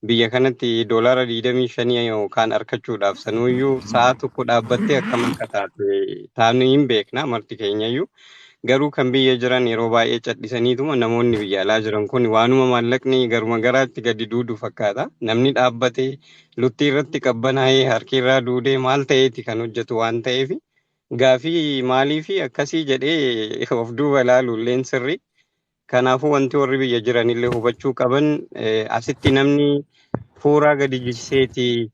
biyya kanatti $25 yookaan argachuudhaaf sanuyyuu sa'a tokko dhaabbattee akkam akka taate taanu hin beekna marti keenyayyuu. Garuu kan biyya jiran yeroo baay'ee cadhisaniituma namoonni biyya alaa jiran kun waanuma maallaqni garuma garaatti gadi duudu fakkaata. Namni dhaabbatee luttii irratti qabbanaa'ee harki irraa duudee maal ta'eeti kan hojjetu waan ta'eef, gaafii maalii fi akkasii jedhee of duuba ilaalu illeen sirrii. Kanaafuu wanti warri biyya jiranillee hubachuu qaban, asitti namni fuuraa gadi jigseeti,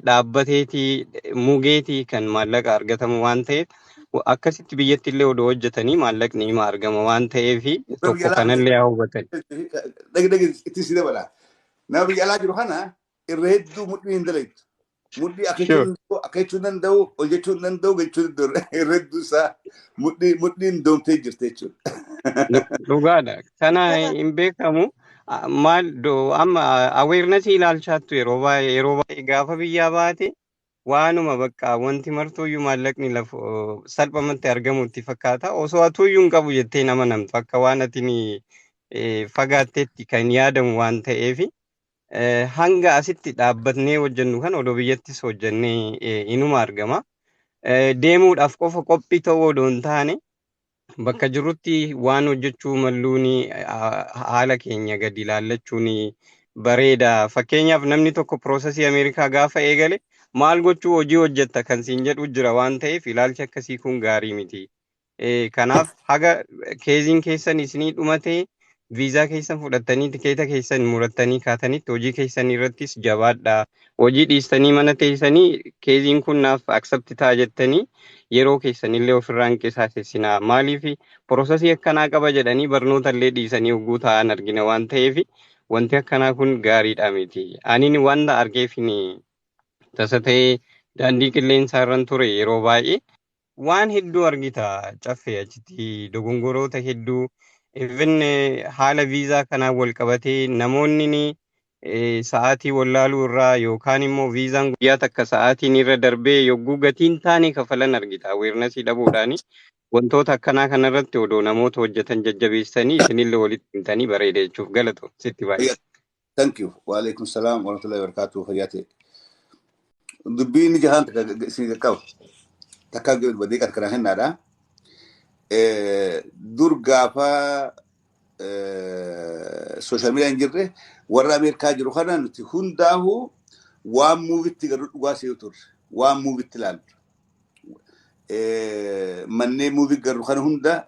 dhaabbateeti, mugeeti kan maallaqa argatamu waan ta'eef, akkasitti biyyatti illee odoo hojjetanii maallaqni hima argama waan ta'eef, tokko kanallee haa hubatan. Dhagi dhagi, itti si dabala. Nama biyya alaa jiru kana irra hedduu mudhii hin dalaytu. Mudhii akka jechuu hin danda'u, ol jechuu hin danda'u, jechuu hin danda'u. Irra hedduu isaa mudhiin doomtee jirti jechuudha. Dhugaadha. Kana hin beekamu. Maal amma awarenessii ilaalchaattu yeroo baay'ee gaafa biyyaa baate waanuma bakka wanti martuuyyuu maallaqni lafa salphumatti argamu itti fakkaata. Osoo atuuyyuu hin qabu jettee nama namtu akka waan atiin fagaatteetti kan yaadamu waan ta'eef, hanga asitti dhaabbatnee hojjennu kan odoo biyyattis hojjennee inuma argama. Deemuudhaaf qofa qophii ta'uu odoo hin taane, bakka jirrutti waan hojjechuu malluun haala keenya gadi ilaallachuun bareeda. Fakkeenyaaf namni tokko processii Ameerikaa gaafa eegale maal gochuu, hojii hojjetta kan siin jedhu jira waan ta'eef, ilaalchi akkasii kun gaarii miti. Kanaaf haga caseiin keessan isinii dhumatee viizaa keessan fudhattanii tikeeta keessan murattanii kaatanitti hojii keessan irrattis jabaadhaa. Hojii dhiistanii mana teessanii caseiin kun naaf accept ta'a jettanii yeroo keessan illee ofirraa hin qisaasessinaa. Maaliif, processii akkanaa qaba jedhanii barnoota illee dhiisanii hogguu ta'an argina waan ta'eef, wanti akkanaa kun gaariidha miti. Ani wanta argeefin tasa ta'ee daandii qilleensaa irran ture, yeroo baay'ee waan hedduu argita caffee, achitti dogongoroota hedduu, even haala viizaa kanaan wal qabatee namoonni ni Sa'aatii wallaaluu irraa yookaan immoo viizaan guyyaa takka sa'aatiin irra darbee yogguu gatiin taane kafalan argita. Awareness dhabuudhaani wantoota akkanaa kanarratti odoo namoota hojjetan jajjabeessanii isinillee walitti himtanii bareeda jechuuf galatu sitti baay'ee. Thank you. Wa alaikum salam wa rahmatullahi wa barakatuh. Fayyaa ta'e. Dubbiin ni jahaan takka isin qaqqaba. Takka badii qarqara kennaadha. Dur gaafa social media hin jirre, warra Ameerikaa jiru kana nuti hundaa'uu waan movie tti garuu dhugaa seetu turre. Waan movie tti ilaallu. Manneen movie garuu kana hunda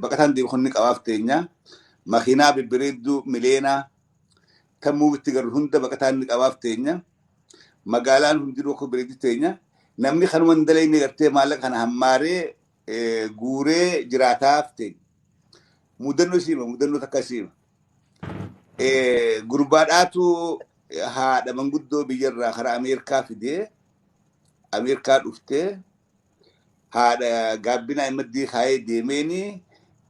baqataan deemu kun ni qabaaf teenya. Makiinaa bibbireedduu mileenaa kan movie tti garuu hunda baqataan ni qabaaf teenya. Magaalaan hundinuu akka bareeddu teenya. Namni kanuma hin dalagne gartee maallaqa kana hammaaree guuree jiraataaf teenya. Mudannoo siima, mudannoo takka siima. Gurbaadhaatu haadha manguddoo biyyarraa karaa Ameerikaa fidee, Ameerikaa dhuftee, haadha gaabbinaa imaddii kaayee deemeeni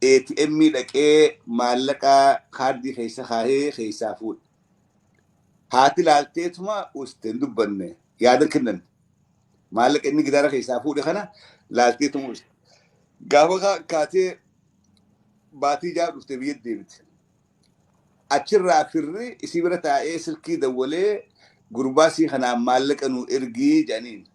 ATM dhaqee maallaqa kaardii keessa kaayee keessaa fuudhe. Haati laalteetuma uste, hin dubbanne, yaadan kennan. Maallaqa inni gidaara keessaa fuudhe kana laalteetuma uste. Gaafa kaatee baatii 6 dhuftee biyya deebite. Achirraa firri isii bira taa'ee silkii dawwalee, "Gurbaa sii kanaan maallaqa nu ergii," jedhaniin.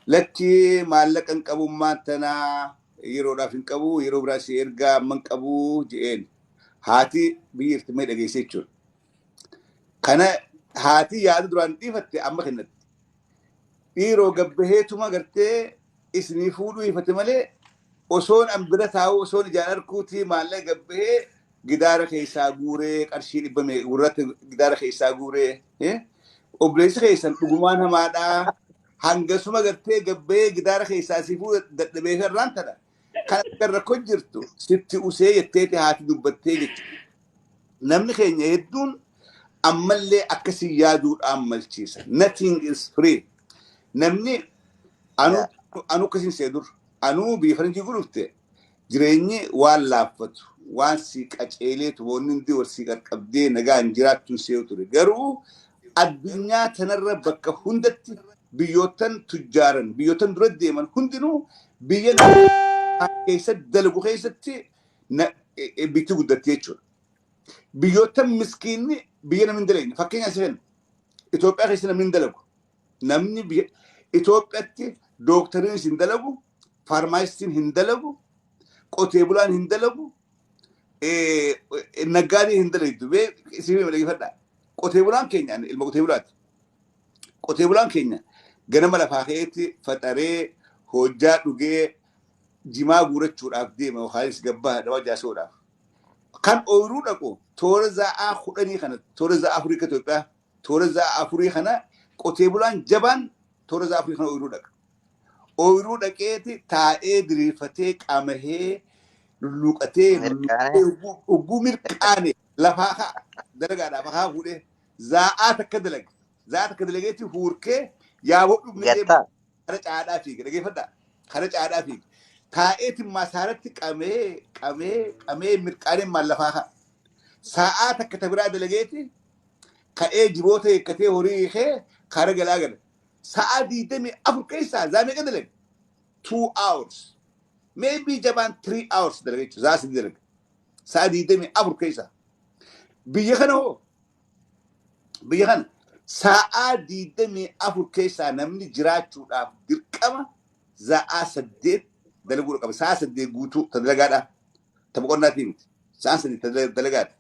"Lakki, maallaqa hin qabummaan tanaa yeroodhaaf hin qabu, yeroo biraa si ergaa, amma hin qabu," jedheen. Haati biyya irtimee dhageesse jechuudha. Kana haati yaada duraan dhiifatte amma kennatti. Dhiiroo gabbaheetuma gartee isinii fuudhuu ifate malee, osoon an bira taa'u, osoon ijaan arguutii maallaqa gabbahee gidaara keessaa guuree, qarshii 100 gurratti gidaara keessaa guuree, obboleessi keessan dhugumaan hamaadhaa, hangasuma gartee gabbahee gidaara keessaa si fuudhu dadhabee irraan tana. Kan akka rakkoo jirtu sitti usee jetteeti haati dubbattee jechuudha. Namni keenya hedduun ammallee akkasii yaaduudhaan malchiisa. Nothing is free. Namni anu anu akkasiin see dur. Anuu biyya faranjii gudhufte, jireenyi waan laaffatu, waan si qaceeleetu, wanni hundi wal si qaqqabdee nagaan jiraattuun seetu ture. Garuu addunyaa tanarra bakka hundatti biyyoottan tujjaaran, biyyoottan dura deeman hundinuu biyya keessa dalagu keessatti bitti guddatte jechuudha. Biyyoottan miskiinni biyya namni hin dalagne. Fakkeenya si kenna. Itoophiyaa keessa namni hin dalagu. Namni biyya Itoophiyaatti dooktariin hin dalagu, faarmaasistiin hin dalagu, qotee bulaan hin dalagu, naggaadeen hin dalagdu. Bee isin dhaggeeffadhaa. Qotee bulaan keenya, ilma qotee bulaati. Qotee bulaan keenya ganama lafaa ka'eetti faxaree hojjaa dhugee jimaa guurachuudhaaf deema yookaanis gabbaa dhawaa jaasuudhaaf. Kan ooyiruu dhaqu toora za'aa 10 kana, toora za'aa 4 akka Itoophiyaa, toora za'aa 4 kana qotee bulaan jabaan toora za'aa 4 kana ooyiruu dhaqa. Ooyiruu dhaqeeti taa'ee diriirfatee qamahee lulluuqatee Mirqaanee. Hogguu mirqaane lafaa ka'a, dalagaadhaaf haa fuudhee za'aa takka dalaga. Za'aa takka dalageetti huurkee yaaboo dhumne. Gattaa. Kara caadhaa fiiga, dhageeffadhaa, kara caadhaa fiiga. Taa'eeti masaaratti qamee qamee qamee mirqaanee maal lafaa ka'a. Sa'aa takka ta biraa dalageeti ka'ee jiboota hiikkatee horii hiikee kara galaa gala. Sa'aa 24 keessaa zaa meeqa dalaga? 2 hours. Maybe jabaan 3 hours dalaga jechuudha. Zaa 3 dalaga. Sa'aa 24 keessaa. Biyya kana hoo? Biyya kana sa'aa 24 keessaa namni jiraachuudhaaf dirqama za'aa 8 dalaguu qaba. Sa'aa 8 guutuu ta dalagaadha. Ta boqonnaatii miti. Sa'aan 8 ta dalagaadha.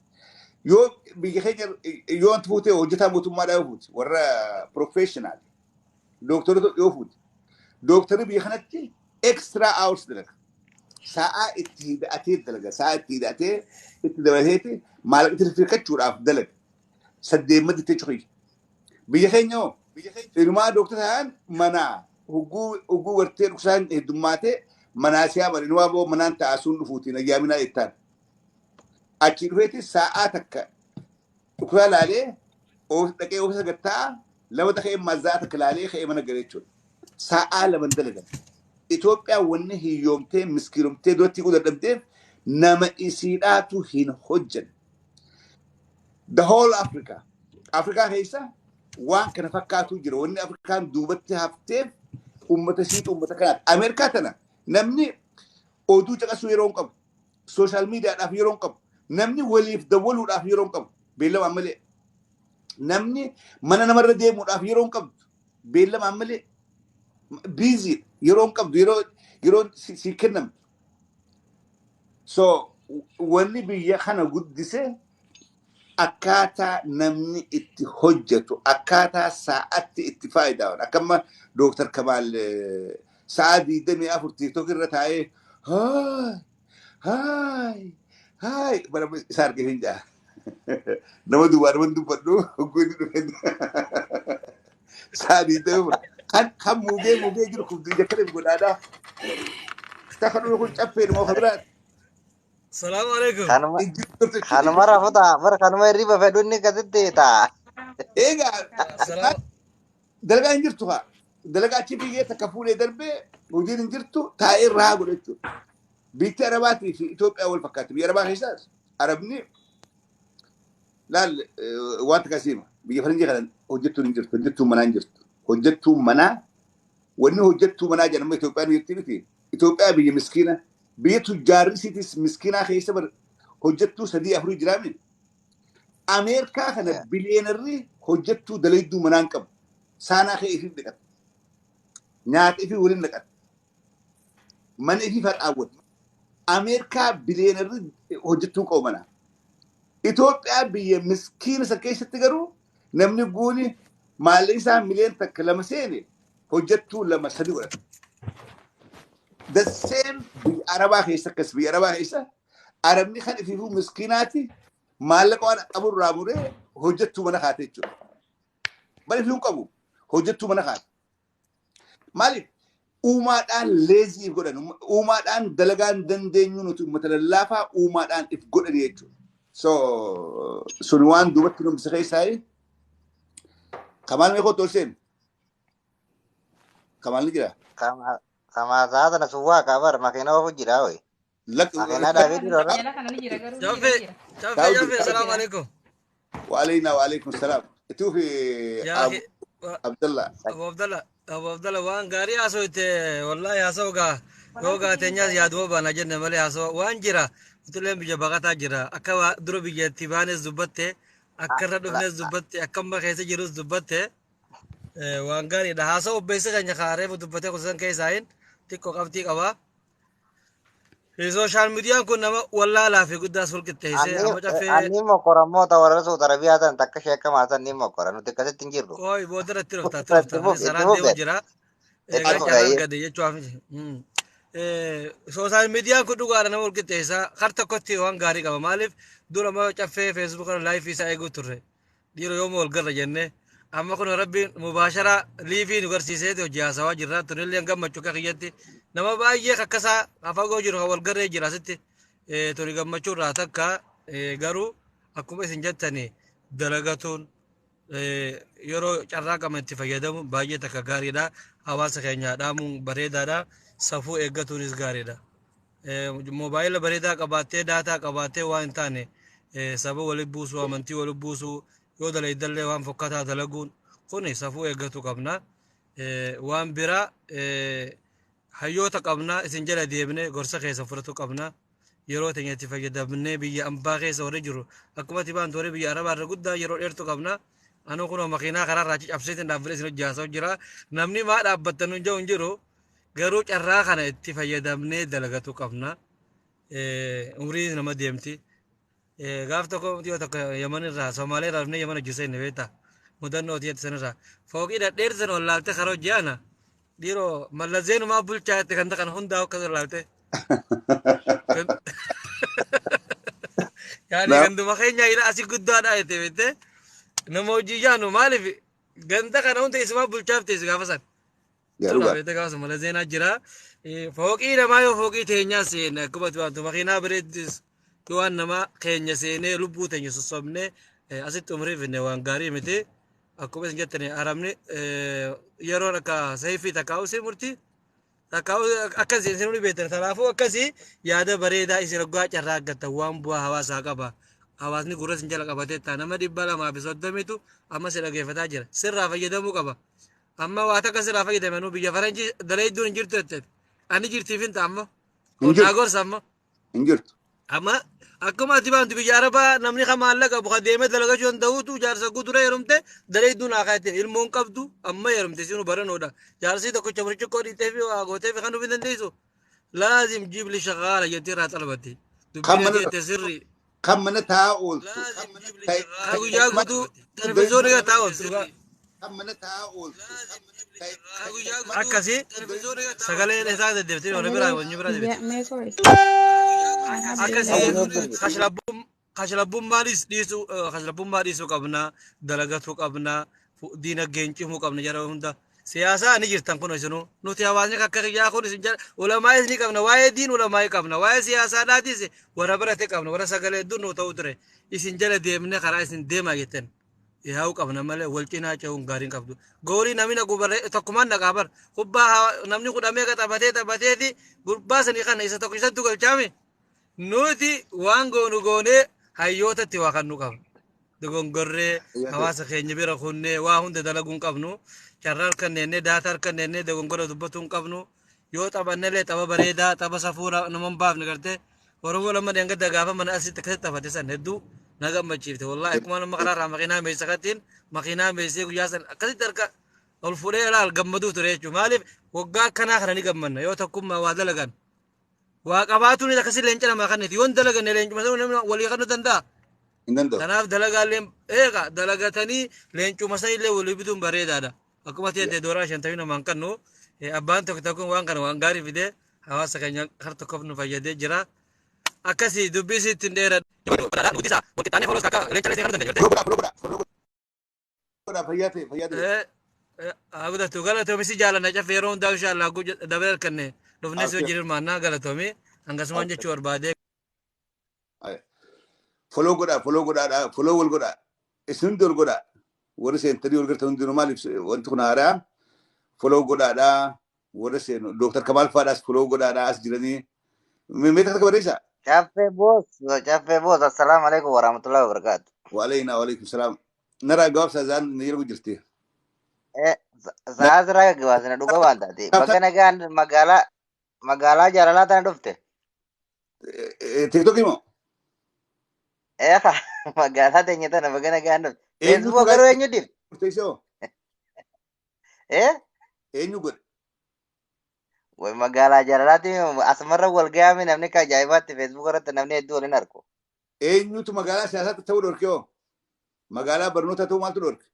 Yoo biyya keenya yoo wanti fuutee hojjetaa mootummaadhaa yoo fuute, warra professional dooktorota yoo fuute, dooktarri biyya kanatti extra hours dalaga. Sa'aa itti hidhatee dalaga. Sa'aa itti hidhatee itti dabalateeti maallaqa itti firkachuudhaaf dalaga. Saddeemmatti itti jechuudha. Biyya keenya hoo ilumaa dooktara ta'an manaa hogguu gartee dhuksaan heddummaatee manaa siyaa bane, inumaa boo manaan taa'asuun dhufuutiin ayyaaminaa jettaan. Achi dhufeeti sa'aa takka dhukkuba laalee dhaqee oofisa gattaa lama takka mazzaa takka laalee ka'ee mana galee jechuudha. Sa'aa 2 dalagan. Itoophiyaan wanni hiyyoomtee miskiinomtee duratti hiikuu dadhabdeef nama isiidhaatu hin hojjanne. The whole Africa. Afrikaa keessa waan kana fakkaatu jira. Wanni Afrikaan duubatti hafteef uummata siitu uummata kanaati. Ameerikaa tana namni oduu caqasuu yeroo hin qabu. Social mediadhaaf yeroo hin qabu. Namni waliif dawwaluudhaaf yeroo hin qabu. Beellamaan malee. Namni mana namarra deemuudhaaf yeroo hin qabdu. Beellamaan malee. Busy yeroo hin qabdu yeroo si kennamtu. So wanni biyya kana guddise akkaataa namni itti hojjetu, akkaataa sa'aatti itti fayyadaman. Akkamma Dooktar Kamaal sa'a 24 TikTok irra taa'ee haay haay haay bara isa argee hin jaa. Nama duwwaa nama dubbadhu hogguu inni dhufe sa'a 24 kan muugee jiru kun biyya kana godhaadhaa. Isa kan dhufe kun caffee nama kan biraati. Salaamu alaikum. Kanuma rafuta bara kanuma hirriba fedhu inni akkasitti ta'a. Egaa dalagaa hin jirtu haa. Dalagaa achi biyyee takka fuudhee darbee hojiin hin jirtu taa'ee irraa godha jechuudha. Biyyi Arabaatii fi Itoophiyaa wal fakkaatti. Biyya Arabaa keessaas Arabni laal waan takka siima. Biyya faranjii kana hojjettuun hin jirtu. Hojjettuun manaa hin jirtu. Hojjettuun manaa wanni hojjettuu manaa jedhamu Itoophiyaan jirti miti. Itoophiyaa biyya miskiina. Biyya tujjaarri isiitis miskiinaa keessa hojjettuu 3 4 jiraame. Ameerikaa kana billionaireri hojjettuu dalayduu manaa hin qabu. Saanaa kee ifii dhiqata. Nyaata ifii waliin naqata. Mana ifii faxaawwata. Ameerikaa billionaireri hojjettuu qabu manaa. Itoophiyaa biyya miskiina isa keessatti garuu namni guuni maallaqni isaa miliyoona 1 2 seene hojjettuu 2 3 godhata. The same biyya Arabaa keessa akkas biyya Arabaa keessa Arabni kan ifiifuu miskiinaati maallaqa waan qaburraa muree hojjettuu mana kaate jechuudha. Bari ifuu qabu hojjettuu mana kaate. Maaliif uumaadhaan lazy if godhan uumaadhaan dalagaan dandeenyu nuti uummata lallaafaa uumaadhaan if godhan jechuudha. So sun waan duubatti nu bisa keessaa Kamaal meeqoo tolseen? Kamaal ni jira? Kamaa sa'a sana sun waa qabar makiina ofu jira hoy. Makiina dhaabee jiru irra. Jala kana ni jira garuu Caffee jira. caffee caffee salaamu alaikum. وعلينا وعليكم السلام. توفي Yaa أبو عبد الله. Abu Abdallah Abu Abdallah waan gaarii haasofte wallahi haasa'u gaa yoo gaateenyaas yaaduma baana jenne malee haasa'u waan jira utuleen biyya baqataa jira akka dura biyyatti baanes dubbatte akka irra dhufnes dubbatte akka amma keessa jirus dubbatte waan gaariidha haasa'u obbeessa keenya kaaree dubbattee kutusan keessaa hin xiqqoo qabxii qaba. Social mediaan kun nama wallaalaa fi guddaas walqixxeessee amma caffee. Anni mokkorammoota warra Saudi Arabiyaa tan takka sheekamaa san ni mokkora nuti akkasitti hin jirru. Kooy booda irratti dhufta itti dhufta saraan deemu jira. Egaa carraan gadi jechuuf. Social mediaan kun dhugaadha nama walqixxeessaa har tokkotti waan gaarii qaba maaliif dura amma caffee Facebook kana live isaa eeguu turre dhiiroo yooma wal garra jennee amma kun rabbiin mubaashara live nu garsiiseeti hojii haasawaa jirra tunillee gammachuu akka kiyyatti nama baay'ee akkasaa fagoo jiru kan wal garree jira asitti tuni gammachuu irraa takka garuu akkuma isin jettani dalagatuun yeroo carraa qaban itti fayyadamu baay'ee takka gaariidha hawaasa keenya dhaamuun bareedaadha safuu eeggatuunis gaariidha. Moobaayila bareedaa qabaattee data qabaattee waan hin taane saba walitti buusuu amantii walitti buusuu yoo dalaydallee waan fokkataa dalaguun kuni safuu eeggatu qabna. Waan biraa hayyoota qabna isin jala deemnee gorsa keessa fudhatu qabna. Yeroo teenya itti fayyadamnee biyya ambaa keessa warri jiru akkuma ati baantu warri biyya arabaa irra guddaa yeroo dheertu qabna. Anuu kunoo makiinaa karaa irraa cabseetiin dhaabbilee isin hojjaasaa jira. Namni maa dhaabbattan hin jiru hin jiru garuu carraa kana itti fayyadamnee dalagatu qabna. Umriin nama deemti. Gaaf tokko dhiyoo tokko Yaman irraa Somaalee irraa dhufnee Yaman hojii seenne beektaa. Mudannoo hojii san irraa. Fooqii dhadheerti sana ol laaltee karaa hojii ana. Dhiiroo mallazeenumaa bulchaa itti kan ta'an hundaa akkas ol laalte. Yaani ganduma keenya ila asii guddaadha jette beektee. Nama hojii yaanu maaliif ganda kana hunda isumaa bulchaaf teessu gaafa san. Beektee gaafa san mallazeenaa jira. Fooqii namaa yoo fooqii teenyaa seenne akkuma waantu makiinaa bareeddis waan nama keenya seenee lubbuu teenya sossobnee asitti umrii finne waan gaarii miti. Akkuma isin jettani arabni yeroon akka sayfii takkaa'u si murtii takkaa'u akkasii isin hundi beektan kanaafuu akkasii yaada bareedaa isin hoggaa carraa argattan waan bu'aa hawaasaa qaba. Hawaasni gurra sin jala qabatee ta'a. Nama 230tu amma si dhageeffataa jira. Sirraa fayyadamuu qaba. Amma waa takka sirraa fayyadame nu biyya faranjii dalaydduun hin jirtu jetteeti. Ani jirtiif hin ta'a amma. Hin Naa jirtu. gorsa amma. Hin jirtu. Amma akkuma ati baantu biyya arabaa namni kan maallaqa qabu kan deemee dalagachuu danda'uutu jaarsa guutuu heerumte dalaydduun haa kaa'ette ilmoon qabdu amma heerumte sinu baranoodha. Jaarsi tokkicha burcuqqoo dhiitee fi waa gootee fi kan dhufuu hin dandeessu. Laazim jibli shaqaala jettee irraa xalbatti. Kan Dubbiin mana ati jette sirri. kan mana taa'aa ooltu. Kan guyyaa guutuu televizyoonii irra taa'aa ooltu dhugaa. Kan mana taa'aa ooltu. Akkasii sagaleen isaa deddeebitee wal biraa wal biraa Sagalee deebite. meeqa Akkasii kashlabbummaadhis dhiisuu kashlabbummaa dhiisuu qabna dalagatuu qabna diinagdeen cimuu qabna jara hunda. Siyaasaa ni jirtan kun isinuu nuti hawaasni akka kiyyaa kun isin jala ulamaa'is ni qabna waa'ee diin ulamaa'ii qabna waa'ee siyaasaadhaatis warra barate qabna warra sagalee hedduu nu ta'u ture isin jala deemne karaa isin deemaa jettan. Yaa'uu qabna malee wal cinaa ce'uun gaariin qabdu. Goorii namni na gubaree tokkumaan naqaa bar kubbaa namni kudhamee ka taphatee taphateeti gurbaa sanii kana isa tokko isatti galchaame nuti waan goonu goonee hayyootatti waa kan nu qabnu. Dogongorree hawaasa keenya bira kunnee waa hunda dalaguu hin qabnu. Carraa harkanneennee daataa harkanneennee dogongora dubbatuu hin qabnu. Yoo taphannellee tapha bareedaa tapha safuura nama hin baafne gartee Oromoo lama dheengadda gaafa mana asitti akkasitti taphate san hedduu na gammachiifte wallaahi akkuma nama karaa irraa makiinaa meessa kattiin makiinaa meessee guyyaa san akkasitti harka ol fuudhee ilaal gammaduu ture jechuudha. Maaliif waggaa akkanaa kana ni gammanna yoo tokkummaa waa dalagan. Waa qabaatuun akkasii leenca namaa kanniti yoon dalaganne leencuma sana namni walii kennuu danda'a. Hin danda'u. Kanaaf dalagaallee eega dalagatanii leencuma sana illee walii bituun bareedaadha. Akkuma ta'e dooraa 50 namaan kennu abbaan tokko tokko waan kana waan gaarii fidee hawaasa keenya har tokkoof nu fayyadee jira. Akkasii dubbii sitti hin dheeradhu. Follow godhaa fayyaa ta'e fayyaa ta'e. Guddattu galatoomi si jaalanna caffee yeroo hundaa inshallah dabalee harkanne dhufnee si wajjin hirmaannaa galatoomi hangasumaan jechuu barbaadee. Follow godhaa follow godhaa follow wal godhaa isin hundi wal godhaa warri seentanii wal gartan hundinuu maaliif wanti kun haaraa follow godhaadhaa warra seenu Dooktar Kamaal faadhaas follow godhaadhaa as jiranii mee takka barreessaa. Caffee boos, caffee boos, assalaamu alaikum warahmatullahi wabarakatuh. Waaleyna waaleykum salaam. Naraa gabaabsaa zaan ni yeroo jirti. Sa'aa sirraa gaggabaasina dhuga waan taate. Bakka nagaan magaalaa magaalaa jaalalaa tana dhufte. TikTok moo? Eeqa magaalaa teenya tana bakka nagaan dhufte. Facebook garuu eenyu dib? Murteessoo? Eh? Eenyu godhe? Way magaalaa jaalalaatti asumarra wal gaame namni akka ajaa'ibaatti Facebook irratti namni hedduu waliin argu. Eenyutu magaalaa siyaasaatti ta'uu dhorke hoo? Magaalaa barnoota ta'uu maaltu dhorke?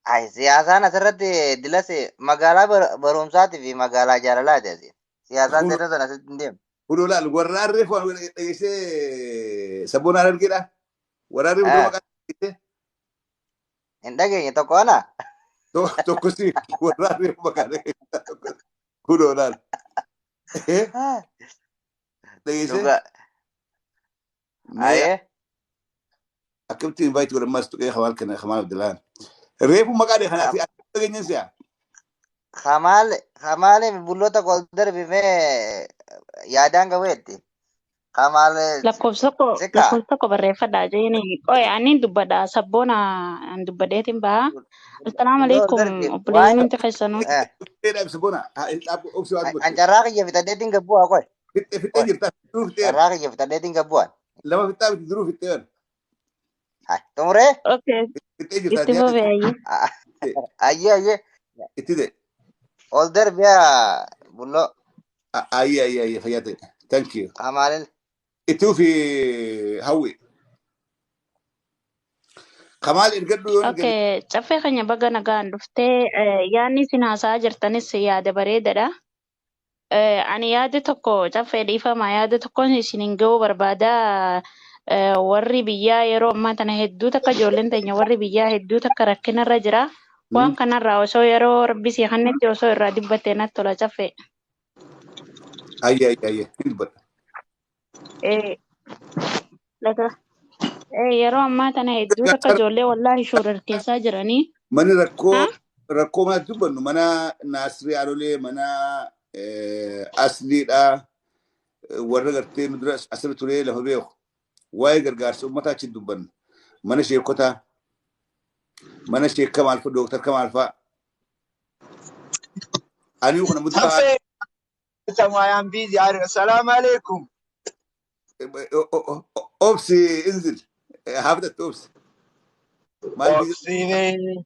Ay siyaasaan asirratti dilas magaalaa barumsaatii fi magaalaa jaalalaati asi. Siyaasaan seera sana asitti hin deemu. Hundoo laal warra arree fo'an dhageessee sabboon argeedha. Warra arree hundoo maqaa dhageessee. Hin dhageenye tokko ana. Tokko si warra arree maqaa dhageessee. Hundoo laal. Dhageessee. Ayee. Akkamitti invite godhan mas tuqee Kamaal kana Kamaal Abdullaan. Reefu maqaa dhee kanaati akka dhageenyan si'a. Kamaal Kamaal bulloota kol darbimee yaadaan qabeetti. Kamaal Lakkoofsa tokko siqa. lakkoofsa tokko barreeffadhaa jeeni. Qoy ani dubbadha sabboona an dubbadheetiin baha. Assalaamu Bulloo alaikum darbi waan obboleeyyan hundi keessanuu. Fixeedha ibsa bona. Obsi waan An dubbatu. carraa kiyya fixadheetiin gabbu'aa qoy. Fixee fixee jirta. Duruu fixee. Carraa kiyya fixadheetiin gabbu'aa. Lama fixaa miti duruu fixee. Xumuree? Okay Fixee jirta. itti fufee ayyee. Ayyee ayyee. Itti de. Ol darbiyaa bulloo. Ayyee ayyee ayyee fayyaa ta'e. Thank you. Kamaalin. Itti ufi hawwi. Kamaal ergadhu yoo Okay caffee keenya baga nagaan dhuftee yaadni isin haasa'aa jirtanis yaada bareedaadha. Ani yaada tokko caffee dhiifama yaada tokkoon isiniin ga'uu barbaada. Warri biyyaa yeroo ammaa tana hedduu takka ijoolleen teenya warri biyyaa hedduu takka rakkinarra jira. Waan kanarraa osoo yeroo rabbi si kennetti osoo irraa dubbattee natti tola caffee. Ayyee ayyee ayyee hin dubbadha. Yeroo ammaa tana hedduu takka ijoollee wallaahi shoorar keessaa jiranii. Manni rakkoo rakkoo manatti dubbannu mana Naasiree Alolee mana Asliidha warra gartee nu dura asirra turee lafa beeku. Waa'ee gargaarsa uummataa achi dubbanna. Mana sheekotaa, mana sheek Kamaal fa'a, Dooktar Kamaal fa'a. Ani kuna mutu Caffee, I am busy. Assalamu alaikum. Obsi inzil. Hafdat obsi. Maal Obsiinee.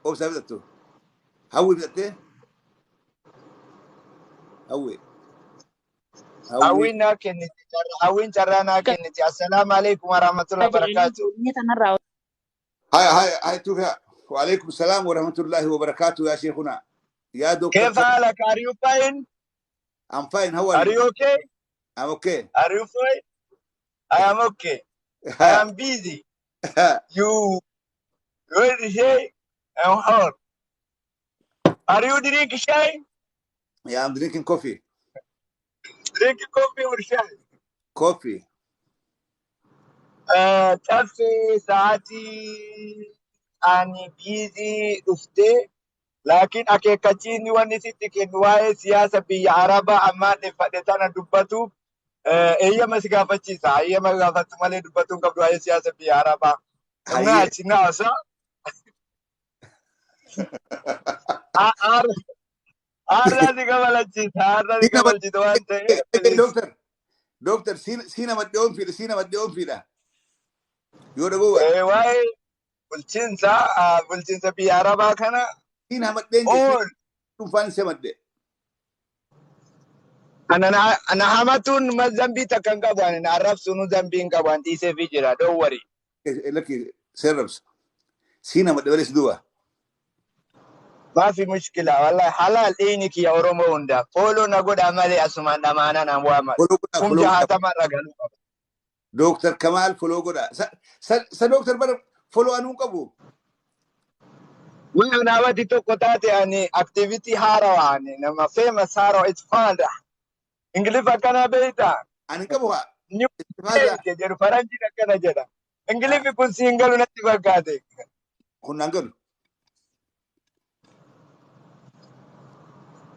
Obsi hafdattu. Hawwi fudhattee? Hawwi. Hawwi. Hawwiin naa kenniti. Hawwiin carraa naa kenniti. Assalaamu alaikum warahmatullahi wabarakatuh. Tanarraa هاي هاي هاي توفى. وعليكم السلام ورحمة الله وبركاته يا شيخنا يا دكتور. كيف حالك؟ Are you fine? I'm fine. How are Are you? you okay? I'm okay. Are you fine? I am okay. I am busy. You ready here and hot. Are you drink chai? Yeah, I'm drinking coffee. Drink coffee or chai? Coffee. Caffee sa'aatii ani busy dhuftee laakiin akeekkachiisni wanni sitti kennu waa'ee siyaasa biyya Arabaa ammaan dhiffadhe tana dubbatu eeyyama si gaafachiisa. Eeyyama gaafattu malee dubbatuu hin qabdu waa'ee siyaasa biyya Arabaa. Hayyee. Naachi naasa. Har'a si kabalachiisa. Har'a si kabalachiisa waan ta'eef. Please. Doctor, doctor, siina maddeoon fiidha, siina maddeoon fiidha. Yoo dhagoo Waa'ee bulchiinsa biyya Arabaa kana siina maddeen jee all dhuunfaan isa madde. Ana hamatuun ma zambii takka hin qabu. Ani na arrabsuun zambii hin qabu. Ani dhiiseefii jira. Don't worry. Lakki seerrabsa. Siina madde malee si duuba. Maafi mushkila. Wallahi halaal dhiini kiyya Oromoo hunda. Follow na godhaa malee asumaan dhamaanaa naan waama. Follow godhaa, Kum follow godhaa. jahatama irra galuu qaba. Dooktar Kamaal follow godhaa. Sa dooktar bara follow anuu qabu. Waan naawwati tokko taate ani activity haarawaa ani nama famous haarawaa it's fun. Ingiliffa akkana beektaa? Ani hin qabu haa. New Istifaaza age jedhu faranjiin akkana jedha. Ingiliffi kun siin galu natti fakkaate. Kun naan galu.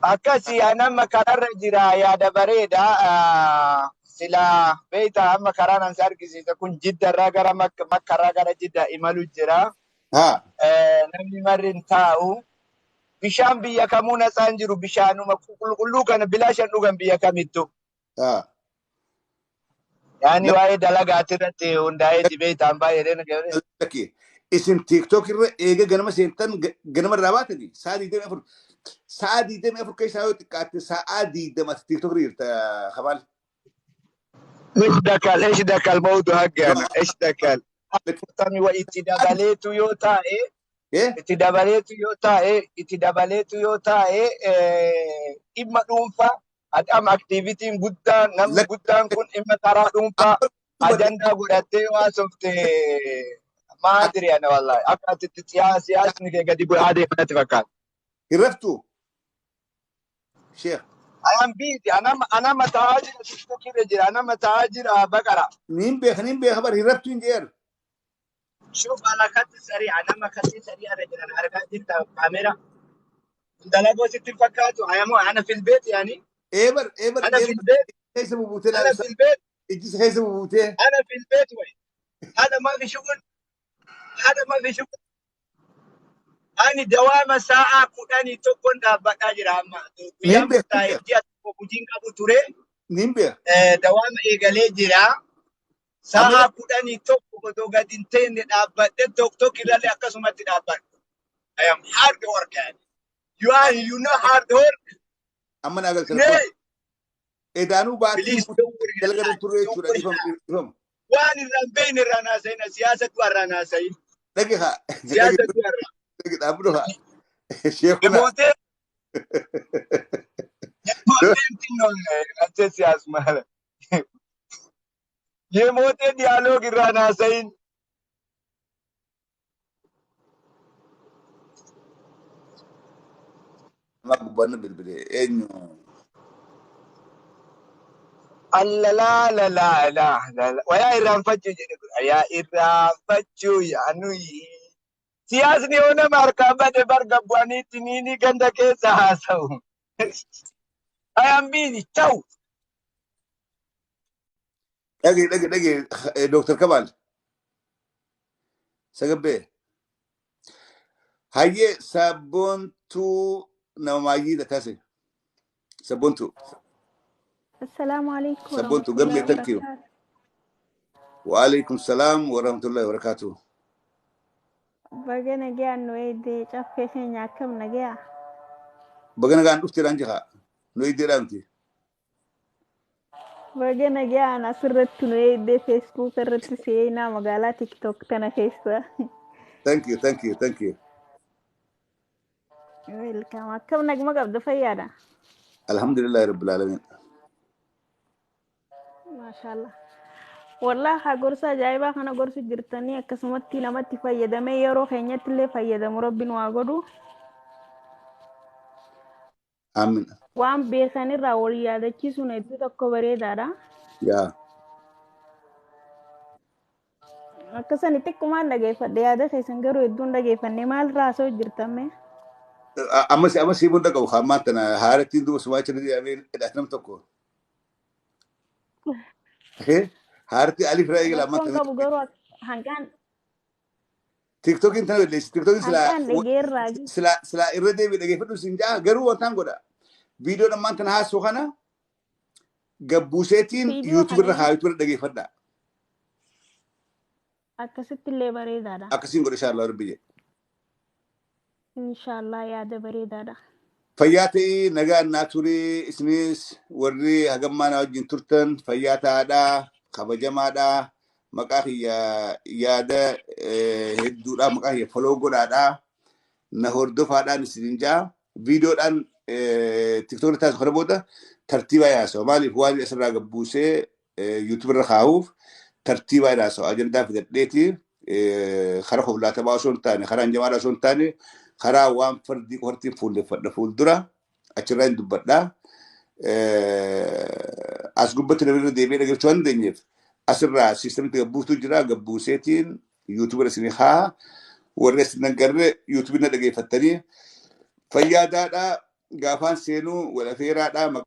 Akkasii ani amma karaarra jira yaada bareeda. Sila beektaa amma karaan ansi argisiisa kun jiddarraa gara makkarraa gara jidda imalu jira. Haa. Namni marri hin taa'u. Bishaan biyya kamuu nasaan jiru bishaanuma qulqulluu kana bilaashan dhugan biyya kamittu. Haa. Yaani waa'ee dalagaati irratti hundaa'eeti beektaan baay'ee. Lakki isin TikTok irra eega ganama seentan ganama irraa baatanii sa'a 24 sa'a 24 keessaa yoo xiqqaatte sa'a 20 TikTok irra jirta Kamaal. ايش دخل ايش دخل موضوع حقي انا ايش دخل afurtamii wa itti dabaleetu yoo taa'e itti dabaleetu yoo taa'e itti dabaleetu yoo taa'e dhimma dhuunfaa ati amma activityn guddaan namni guddaan kun dhimma karaa dhuunfaa ajandaa godhattee haasofte maadiri ana wallahi akka ati itti siyaasni kee gadi bu'aa deema natti fakkaata. Hin raftu. Sheekh. I am busy. Ana mataa jira TikTok irra jira. Ana mataa jira baqara. Niin beeka niin beeka bar hin raftu hin jeer. شوف على خط سريع انا خط سريع رجل انا ارجع جبت كاميرا دلقوا ست فكاتو انا في البيت يعني Ee bar ee bar انا ee في bar البيت keessa bubuutee انا في البيت ijjisa keessa bubuutee. انا في البيت وين هذا ما في شغل هذا ما في شغل انا دوام ساعه كوداني تكون دابتا جرا اما Niin guyyaa beeka niin murtaa'eef beeka ji'a tokko hojiin qabu ture niin beeka. Dawaama eegalee jira Amma sa'a 11 otoo gadi hin teenne dhaabbadhe tokko tokko irrallee akkasumatti dhaabbadhe. I am hard worker. You are you know hard work. Amma naa galte rakkoon. Nee, Edaanuu baatii please don't worry. dalaga irra turre Don't jechuudha worry. dhiifama dhiifama. Waan irraa hin beekne irraa naasa'in siyaasa du'a irraa naasa'in. Dhage haa dhage Siyaasa du'a irraa. dhage dhaabbatu haa. Sheekuna. Demootee demootee xinnoo achi siyaasuma. Demootee diyaaloog irraa naasa'in. Amma gubbaan bilbilee eenyu. Alla laa la laa la la la. Wayaa irraanfachuu jedhe kun. Wayaa irraanfachuu yaanuyi. Siyaasni yoo nama harkaan bade barga bu'aniitti niini ganda keessa haasa'u. I am busy. Ciao. Dhage dhage dhage Dr. Kamal. Sagabbee. Hayyee sabboontuu nama maayyii taase. Sabboontuu. السلام عليكم ورحمة Sabboontuu الله gammee, thank you. وبركاته. Waalaikum salaam wa rahmatullahi wa barakatuh. Baga nagaan nu eegdee, caffee keenya, akkam nagayaa? Baga nagaan dhufteedhaan jiha. Nu eegdeedhaa miti. Baga nagaan asirratti nu eegdee, Facebook irratti seenaa magaalaa TikTok tana keessa. Thank you, thank you, thank you. Welcome. Akkam naguma qabda, fayyaadha? Alhamdulillahi rabbil alamin. Maashaallah. Wallah haa gorsa ajaa'ibaa kana gorsu jirtanii, akkasumatti namatti fayyadamee yeroo keenyatti illee fayyadamu rabbiin waa godhu. Amin. Waan beekanirraa wal yaadachiisuun hedduu tokko bareedaadha. Yaa. Akkasani xiqqummaan dhageeffadhe, yaada keessan garuu hedduun dhageeffanne. Maal haasa'u jirtame? Amma si bunda qabu hammaan tana haarattiin duuba sumaa jira jedhamee hidhaat nam tokko. Haaratti alif irraa eegala ammaan Rakkoon tana. qabu garuu hanqaan TikTokiin tana balleessi. TikTokiin silaa hanqaan dhageerraa silaa irra deebi'ee dhageeffadhu siin ja'a, garuu wantaan godha. Viidiyoon ammaan tana haasoo kana gabbuuseetiin viidiyoo YouTube irra kana haa YouTube irra dhageeffadha. Akkasitti illee bareedaadha. Akkasiin godha inshallah rabbi jedhe. Inshaallah, yaada bareedaadha. Fayyaa ta'ii, nagaan naa turii. Isinis warri hagammaa na wajjin turtan fayyaa ta'aadhaa, kabajamaadhaa, maqaa kiyya yaada hedduudhaa, maqaa kiyya follow godhaadhaa, na hordofaadhaan isinin ja'a. Viidiyoodhaan TikTok irra taasisu kana booda tartiibaa yaasawa. Maaliif? Waan asirraa gabbuusee YouTube irra kaa'uuf tartiibaa yaasawa. Ajandaa fidadheeti karaa konkolaatamaa osoo hin taane, karaa hanjamaadhaa osoo hin taane, karaa waan fardii qofartiin fuulleffadha, fuuldura achirraa hin dubbadhaa. As gubbatti namni irra deebi'ee dhaggeeffachuu waan hin dandeenyeef asirraa siistamitti gabbuutu jira, gabbuuseetiin YouTube irra isinii haa, warri asin agarre YouTube na dhageeffattanii fayyaadaadhaa, gaafaan seenuu wal afeeraadhaa.